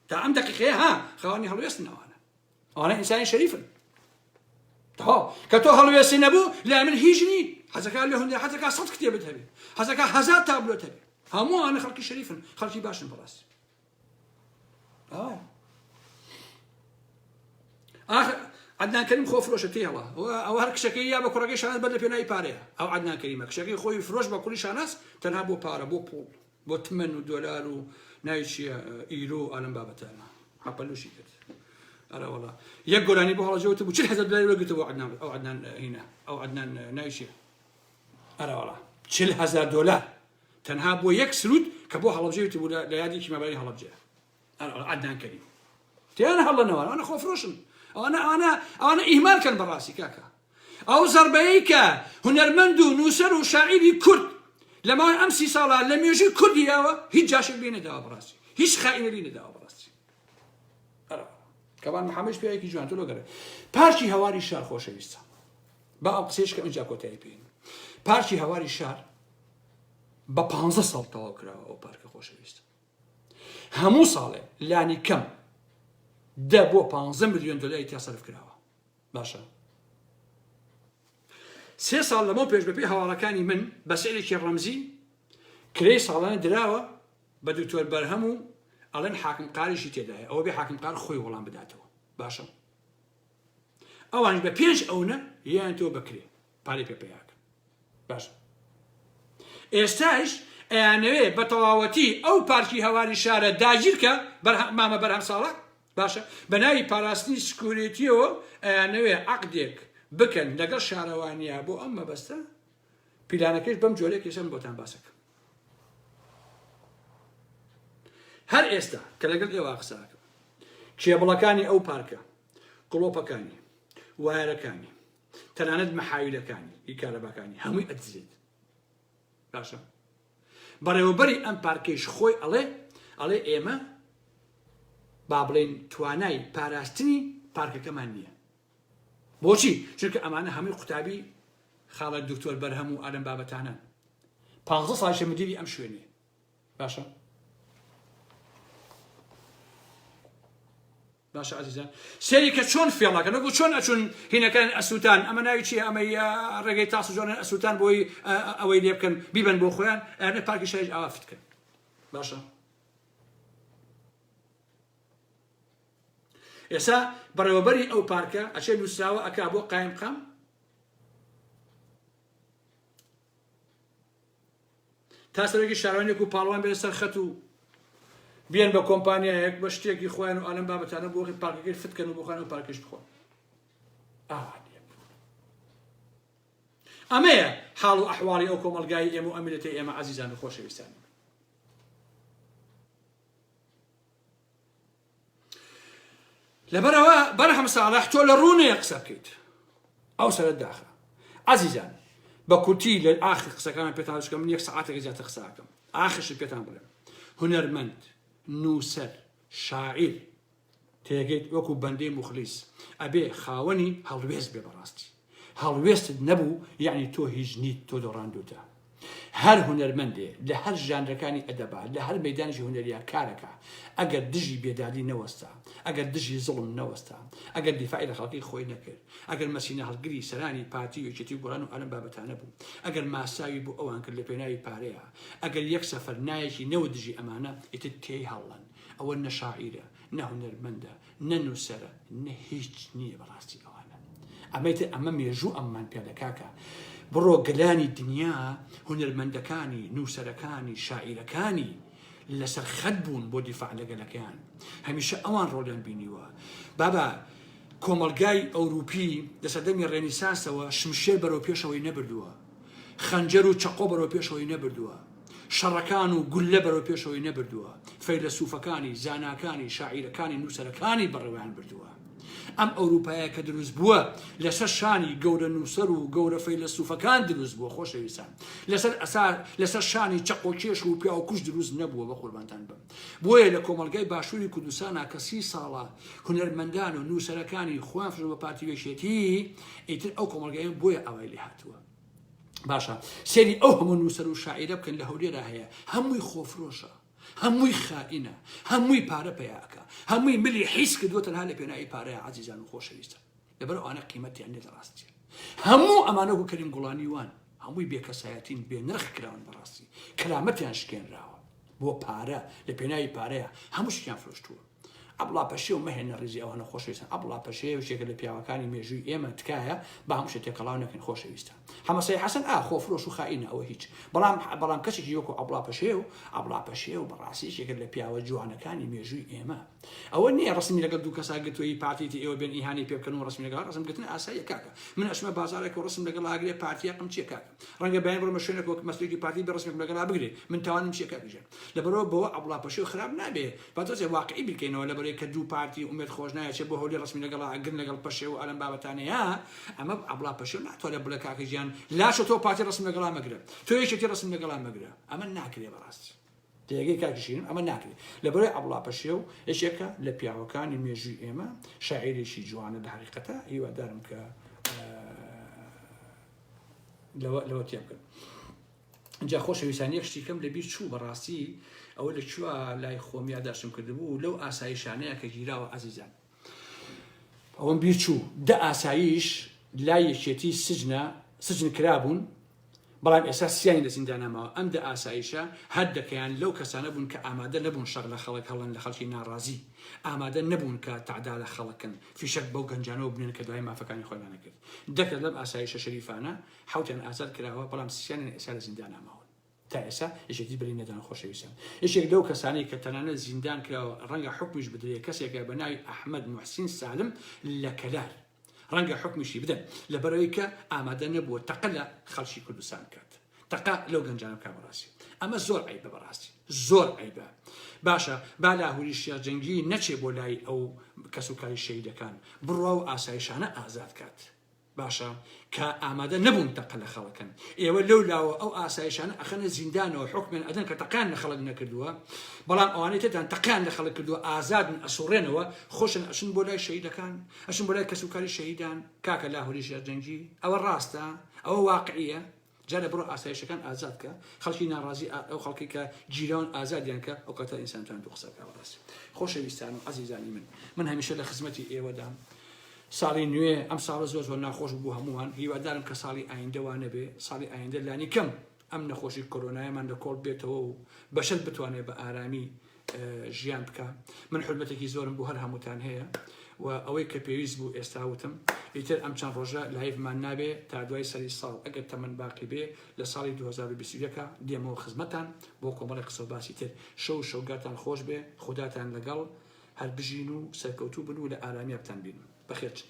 تا ئەم دەقیقەیە ها خاوەنی هەڵوێستن ئەوانە ئەوانە ئینسانی شەریفن تەواو کە تۆ هەڵوێستی نەبوو لای من هیچ نی حەزەکە لە هەندێک حەزەکە سەد کتێبت هەبێ حەزەکە هەزار تابلۆت هەبێ هەموو ئەوانە خەڵکی شەریفن خەڵکی باشن بەڕاستی ئاخر عەدنان کەریم خۆ فرۆشە تێڵە ئەوە هەر کچەکەی یا بە کوڕەکەی شاناز بەر لە پێناوی پارەیە ئەو عەدنان کەریمە کچەکەی خۆی فرۆش بە کوڕی شاناز تەنها بۆ پارە بۆ پوڵ بۆ تمەن و دۆلار و ناوی چییە ئیرۆ و ئالەم بابەتانە حەپەلوشی کرد ئەرە وەڵا یەک گۆرانی بۆ هەڵەجە وتبوو 40 هەزار دۆلاری وەرگرتبوو عەدنان ئەو عەدنان هینە ئەو عەدنان ناوی چییە ئەرە وەڵا 40 هەزار دۆلار تەنها بۆ یەک سرود کە بۆ هەڵەبجە وتبوو لە یادی کیماباری هەڵەبجە عەدنان کەریم تیان هەڵەنەوە ئەوانە خۆفرۆشن ئەوانە ئەوانە ئەوانە ئیهمال کەن بەڕاستی کاکە ئەو زەربەیەی کە هونەرمەند و نووسەر و شاعیری کورد لە ماوەی ئەم سی ساڵە لە مێژووی کوردی یاوە هیچ جاشێک لێ نەداوە بەڕاستی هیچ خائینە لێ نەداوە بەڕاستی کەوان محەممەد پیاوێکی جوان تۆ لۆگەرە پارکی هەواری شار خۆشەویستە با ئەو قسەیش کە ئینجا کۆتایی پێین پارکی هەواری شار بە پ ساڵ تەواو کراوە ئەو پارکە خۆشەویستە هەموو ساڵێ لانی کەم دە بۆ پ ملیۆن دلاری تیا سەرف کراوە باشە سێ ساڵ لەمەو پێش بەپێی هەواڵەکانی من بە سعرێکی ڕەمزی کرێی ساڵانە دراوە بە دکتۆر بەرهەم و ئەڵێن حاکم قاریشی تێدایە ئەوە بێ حاکم قار خۆی وەڵام بداتەوە باشە ئەوانش بە پێنج ئەونە یان تۆ بەکرێ پارەی پێ پەیاکەن باشە ئێستاش ئەیانەوێ بە تەواوەتی ئەو پارکی هەواری شارە داگیرکە مامە بەرهەم ساڵە باشە بە ناوی پاراستنی سکورێتیەوە ئەیانەوێ عەقدێک بکەن لەگەڵ شارەوانیا بۆ ئەم مەبەستە پیلانەکەش بەم جۆرەیە کە ئێستا من بۆتان باسەکەم هەر ئێستا کە لەگەڵ ئێوە قسەکەم کێبڵەکانی ئەو پارکە گڵۆپەکانی وایەرەکانی تەنانەت مەحاویلەکانی ئی کارەباکانی هەمووی ئەدزێت باشە بەڕێوەبەری ئەم پارکەیش خۆی ئەڵێ ئەڵێ ئێمە با بڵێین توانای پاراستنی پارکەکەمان نییە بۆچی چونکە ئەمانە هەمووی قوتابی خاڵە دکتۆر بەرهەم و ئالەم بابەتانەن پ ساڵیشە مدیری ئەم شوێنێ باشە باشە ئازیزان سەیری کە چۆن فێڵەکەن وەکو چۆن ئەچون هینەکان ئەسووتان ئەمە ناوی چییە ئەمەی ڕێگەی تاس و جۆنە ئەسووتان بۆی ئەوەی لێ بکەن بیبەن بۆ خۆیان ئەیانە پارکی شاریش ئاوا فت کەن باشە ئێستا بەڕێوەبەری ئەو پارکە ئەچێ نووسراوە ئەکا بۆ قایمقام تا سەرۆکی شارەوانیەک و پاڵەوان بێنە سەر خەت و بیەن بە کۆمپانیایەک بە شتێکی خۆیان و ئالەم بابەتانە بۆ پارکەکەی فت کەن و بۆ خۆیان و پارکەش بخۆن ئاوا لێ بوو. ئەمەیە حاڵ و ئەحواڵی ئەو کۆمەڵگای ئێمە و ئەم میللەتەی ئێمە عەزیزان و خۆشەویستانی من. لەبەرئەوە بەرهەم ساڵح تۆ لە ڕوونەیە قسە بکەیت ئەو سەرت داخە عەزیزان بە کورتی لە ئاخر قسەکان پێتان بشکە من یەک سەعاتێک زیاتر قسە ئەکەم ئاخرشت پێتان بڵێم هونەرمەند نووسەر شاعیر تێگەیت وەکو بەندەی موخلیس ئەبێ خاوەنی هەڵوێست بێ بەڕاستی هەڵوێستت نەبوو یعنی تۆ هیچ نیت تۆ دۆڕاندوتە. هەر هونەرمەندێ لە هەر ژانرەکانی ئەدەبا، لە هەر مەیدانێکی هونەریا کارەکا، ئەگەر دژی بێدادی نەوەستا، ئەگەر دژی زوڵم نەوەستا، ئەگەر دیفاعی لە خەڵکی خۆی نەکرد، ئەگەر مەسینەهەڵگری سەرانی پارتی و یەکێتی و گۆڕان و ئەم بابەتانە بوو، ئەگەر ماساوی بۆ ئەوان کرد لە پێناوی پارەیا، ئەگەر یەک سەفەر نایەکی نەوت دژی ئەمانە، ئیتر تێی هەڵڵەن. ئەوە نە شاعیرە، نە هونەرمەندە، نە نووسەرە، نە هیچ نییە بەڕاستی ئەوانە. ئەمەی تر ئەمە مێژوو ئەممان پێ کاکە. بڕۆ گەلانی دنیا هونەرمەندەکانی، نووسەرەکانی، شاعیرەکانی لەسەر خەت بوون بۆ دیفاع لە گەلەکەیان. هەمیشە ئەوان ڕۆڵیان بینیوە. بابە کۆمەڵگای ئەوروپی لە سەردەمی ڕێنیسانسەوە شمشێر بەرەو پێشەوەی نەبردووە. خەنجەر و چەقۆ بەرەو پێشەوەی نەبردووە. شەڕەکان و گوللە بەرەو پێشەوەی نەبردووە، فەیلەسوفەکانی، زاناکانی، شاعیرەکانی، نووسەرەکانی بەڕێوەیان بردووە. ئەم ئەوروپایە کە دروست بووە لەسەر شانی گەورە نووسەر و گەورە فەیلەسوفەکان دروست بووە خۆشەویستان. لەسەر ئەسا لەسەر شانی چەقۆکێش و پیاوکوژ دروست نەبووە بە قوربانتان بم. بۆیە لە کۆمەڵگای باشووری کوردستانا کە سی ساڵە هونەرمەندان و نووسەرەکانی خۆیان فرۆشتوە بە پارتی و یەکێتی، ئیتر ئەو کۆمەڵگایە بۆیە ئاوای لێهاتووە. باشە سەیری ئەو هەموو نووسەر و شاعیرە بکەن لە هەولێرا هەیە هەمووی خۆفرۆشە هەمووی خائینە هەمووی پارە پیاکە هەمووی ملی حیز کردووە تەنها لە پێناوی پارەیە عزیزان و خۆشەویستە لەبەر ئەوانە قیمەتیان نیە لە ڕاستیە هەموو ئەمانە وەکو کەریم گوڵانی وان هەمووی بێکەسایەتین بێ نرخ کراون بەڕاستی کەرامەتیان شکێنراوە بۆ پارە لە پێناوی پارەیە هەموو شتیان فرۆشتووە عەبڵا پەشێو مەهێنە ڕیزی ئەوانە خۆشەویستان عەبڵا پەشێو یەکێکە لە پیاوەکانی مێژووی ئێمە تکایە با هەموو شتێ تێکەڵاو نەکەین خۆشەویستان حەمە سەید حەسەن ئا خۆفرۆش و خائینە ئەوە هیچ بەڵام بەڵام کەسێکی وەکو عەبڵا پەشێو عەبڵا پەشێو بەڕاستی یەکێکە لە پیاوە جوانەکانی مێژووی ئێمە ئەوە نییە ڕسمی لەگەڵ دوو کەسا گرتووی پارتیتی ئێوە بێن ئیهانەی پێ بکەن و ڕسمی لەگەڵ ڕسم گرتن ئاساییە کاکە من ئەچمە بازارێک و ڕسم لەگەڵ ئاگرێ پارتیە قم چیە کاکە ڕەنگە بەیانی بڕۆمە شوێنێک وەک مەسرێکی پارتی بێ ڕسمێکم لەگەڵا بگرێ من تاوانم چیە کاک ژیان لەبەرەوە بەوە عەبڵا پەشێو خراپ نابێ با تۆزێ واقعی بیرکەینەوە لەبەرەی کە دوو پارتی ئومێد خۆش نایە چێ بۆ هەولێر ڕسمی لەگەڵا ئەگرن لەگەڵ پەشێو و ئەلەم بابەتانەیە ئەمە عەبڵا پەشێو ناتوانێ بڵێ کاکە گیان لاشە تۆ پارتی ڕسم لەگەڵا مەگرە تۆ یەکێتی ڕسم لەگەڵا مەگرە ئەمە ناکرێ بەڕاستی تێگەی کاکی شیرین ئەمە ناکرێ لەبەرەی عەبڵا پەشێو یەکێکە لە پیاوەکانی مێژووی ئێمە شاعیرێکی جوانە لە حەقیقەتە هیوادارم کە لەوە لەوە تێبگەن جا خۆشەویستان یەک شتی کەم لەبیر چوو بەڕاستی ئەوە لە کوێ لای خۆم یاداشتم کردبوو لەو ئاسایشانەیە کە گیراوە ئازیزان ئەوەم بیر چوو دە ئاسایش لای یەکێتی سجنە سجن کرابوون بەڵام ئێستا سیانی لە زیندانا ماوە ئەم دە ئاسایشە هەر دەکەیان لەو کەسانە بوون کە ئامادە نەبوون شەڕ لە خەڵک هەڵن لە خەڵکی ناڕازی ئامادە نەبوون کە تەعدا لە خەڵکن فیشەک بەو گەنجانەوە بنێن کە دوای مافەکانی خۆیان نەکرد دە کەس لەم ئاسایشە شەریفانە حەوتیان ئازاد کراوە بەڵام سیانیان ئێستا لە زیندانا ماون تا ئێستا یەکێتی بەری نەدان خۆشەویستان یەکێک لەو کەسانەی کە تەنانەت زیندان کراوە ڕەنگە حکمیش بدرێ کەسێکە بە ناوی ئەحمەد موحسین سالم لە کەلار ڕەنگە حکمیشی بدەن لەبەرەوەی کە ئامادە نەبووە تەقە لە خەڵکی کوردستان بکات تەقە لەو گەنجانە بکات بەڕاستی ئەمە زۆر عیبە بەڕاستی زۆر عیبە باشە با لاهوری شێخ جەنگی نەچێ بۆ لای ئەو کەس و کاری شەهیدەکان بڕوا و ئاسایشانە ئازاد کات باشە کە ئامادە نەبوون تەقە لە خەڵکن ئێوە لەو لاوە ئەو ئاسایشانە ئەخەنە زیندانەوە حکمیان ئەدەن کە تەقیان لە خەڵک نەکردووە بەڵام ئەوانەی تێتان تەقیان لە خەڵک کردووە ئازادن ئەسوڕێنەوە خۆشن ئەچن بۆ لای شەهیدەکان ئەچن بۆ لای کەسوکاری شەهیدان کاکە لاهوری ژێر جەنگی ئەوە ڕاستە ئەوە واقعیە جارێ بڕۆ ئاسایشەکان ئازاد کە خەڵکی ناڕازی ئەو خەڵکی کە گیراون ئازادیان کە ئەو کاتە ئینسان توان دوو قسە بکا بەڕاستی خۆشەویستان و عەزیزانی من من هەمیشە لە خزمەتی ئێوەدام ساڵی نوێ ئەم ساڵە زۆر زۆر ناخۆش بوو هەمووان هیوادارم کە ساڵی ئایندە وا نەبێ ساڵی ئایندە لانی کەم ئەم نەخۆشی کۆرۆنایەمان لە کۆڵ بێتەوە و بەشەر بتوانێت بە ئارامی ژیان بکە من حورمەتێکی زۆرم بۆ هەر هەمووتان هەیە و ئەوەی کە پێویست بوو ئێستا وتم ئیتر ئەم چەند ڕۆژە live مان نابێ تا دوای سەری ساڵ ئەگەر تەمەن باقی بێ لە ساڵی 2021 دێمەوە خزمەتان بۆ کۆمەڵی قسە و باسی تر شەو و شەوگاتان خۆش بێ خوداتان لەگەڵ هەر بژین و سەرکەوتوو بن و لە ئارامیا بتان بینم بەخێرچن.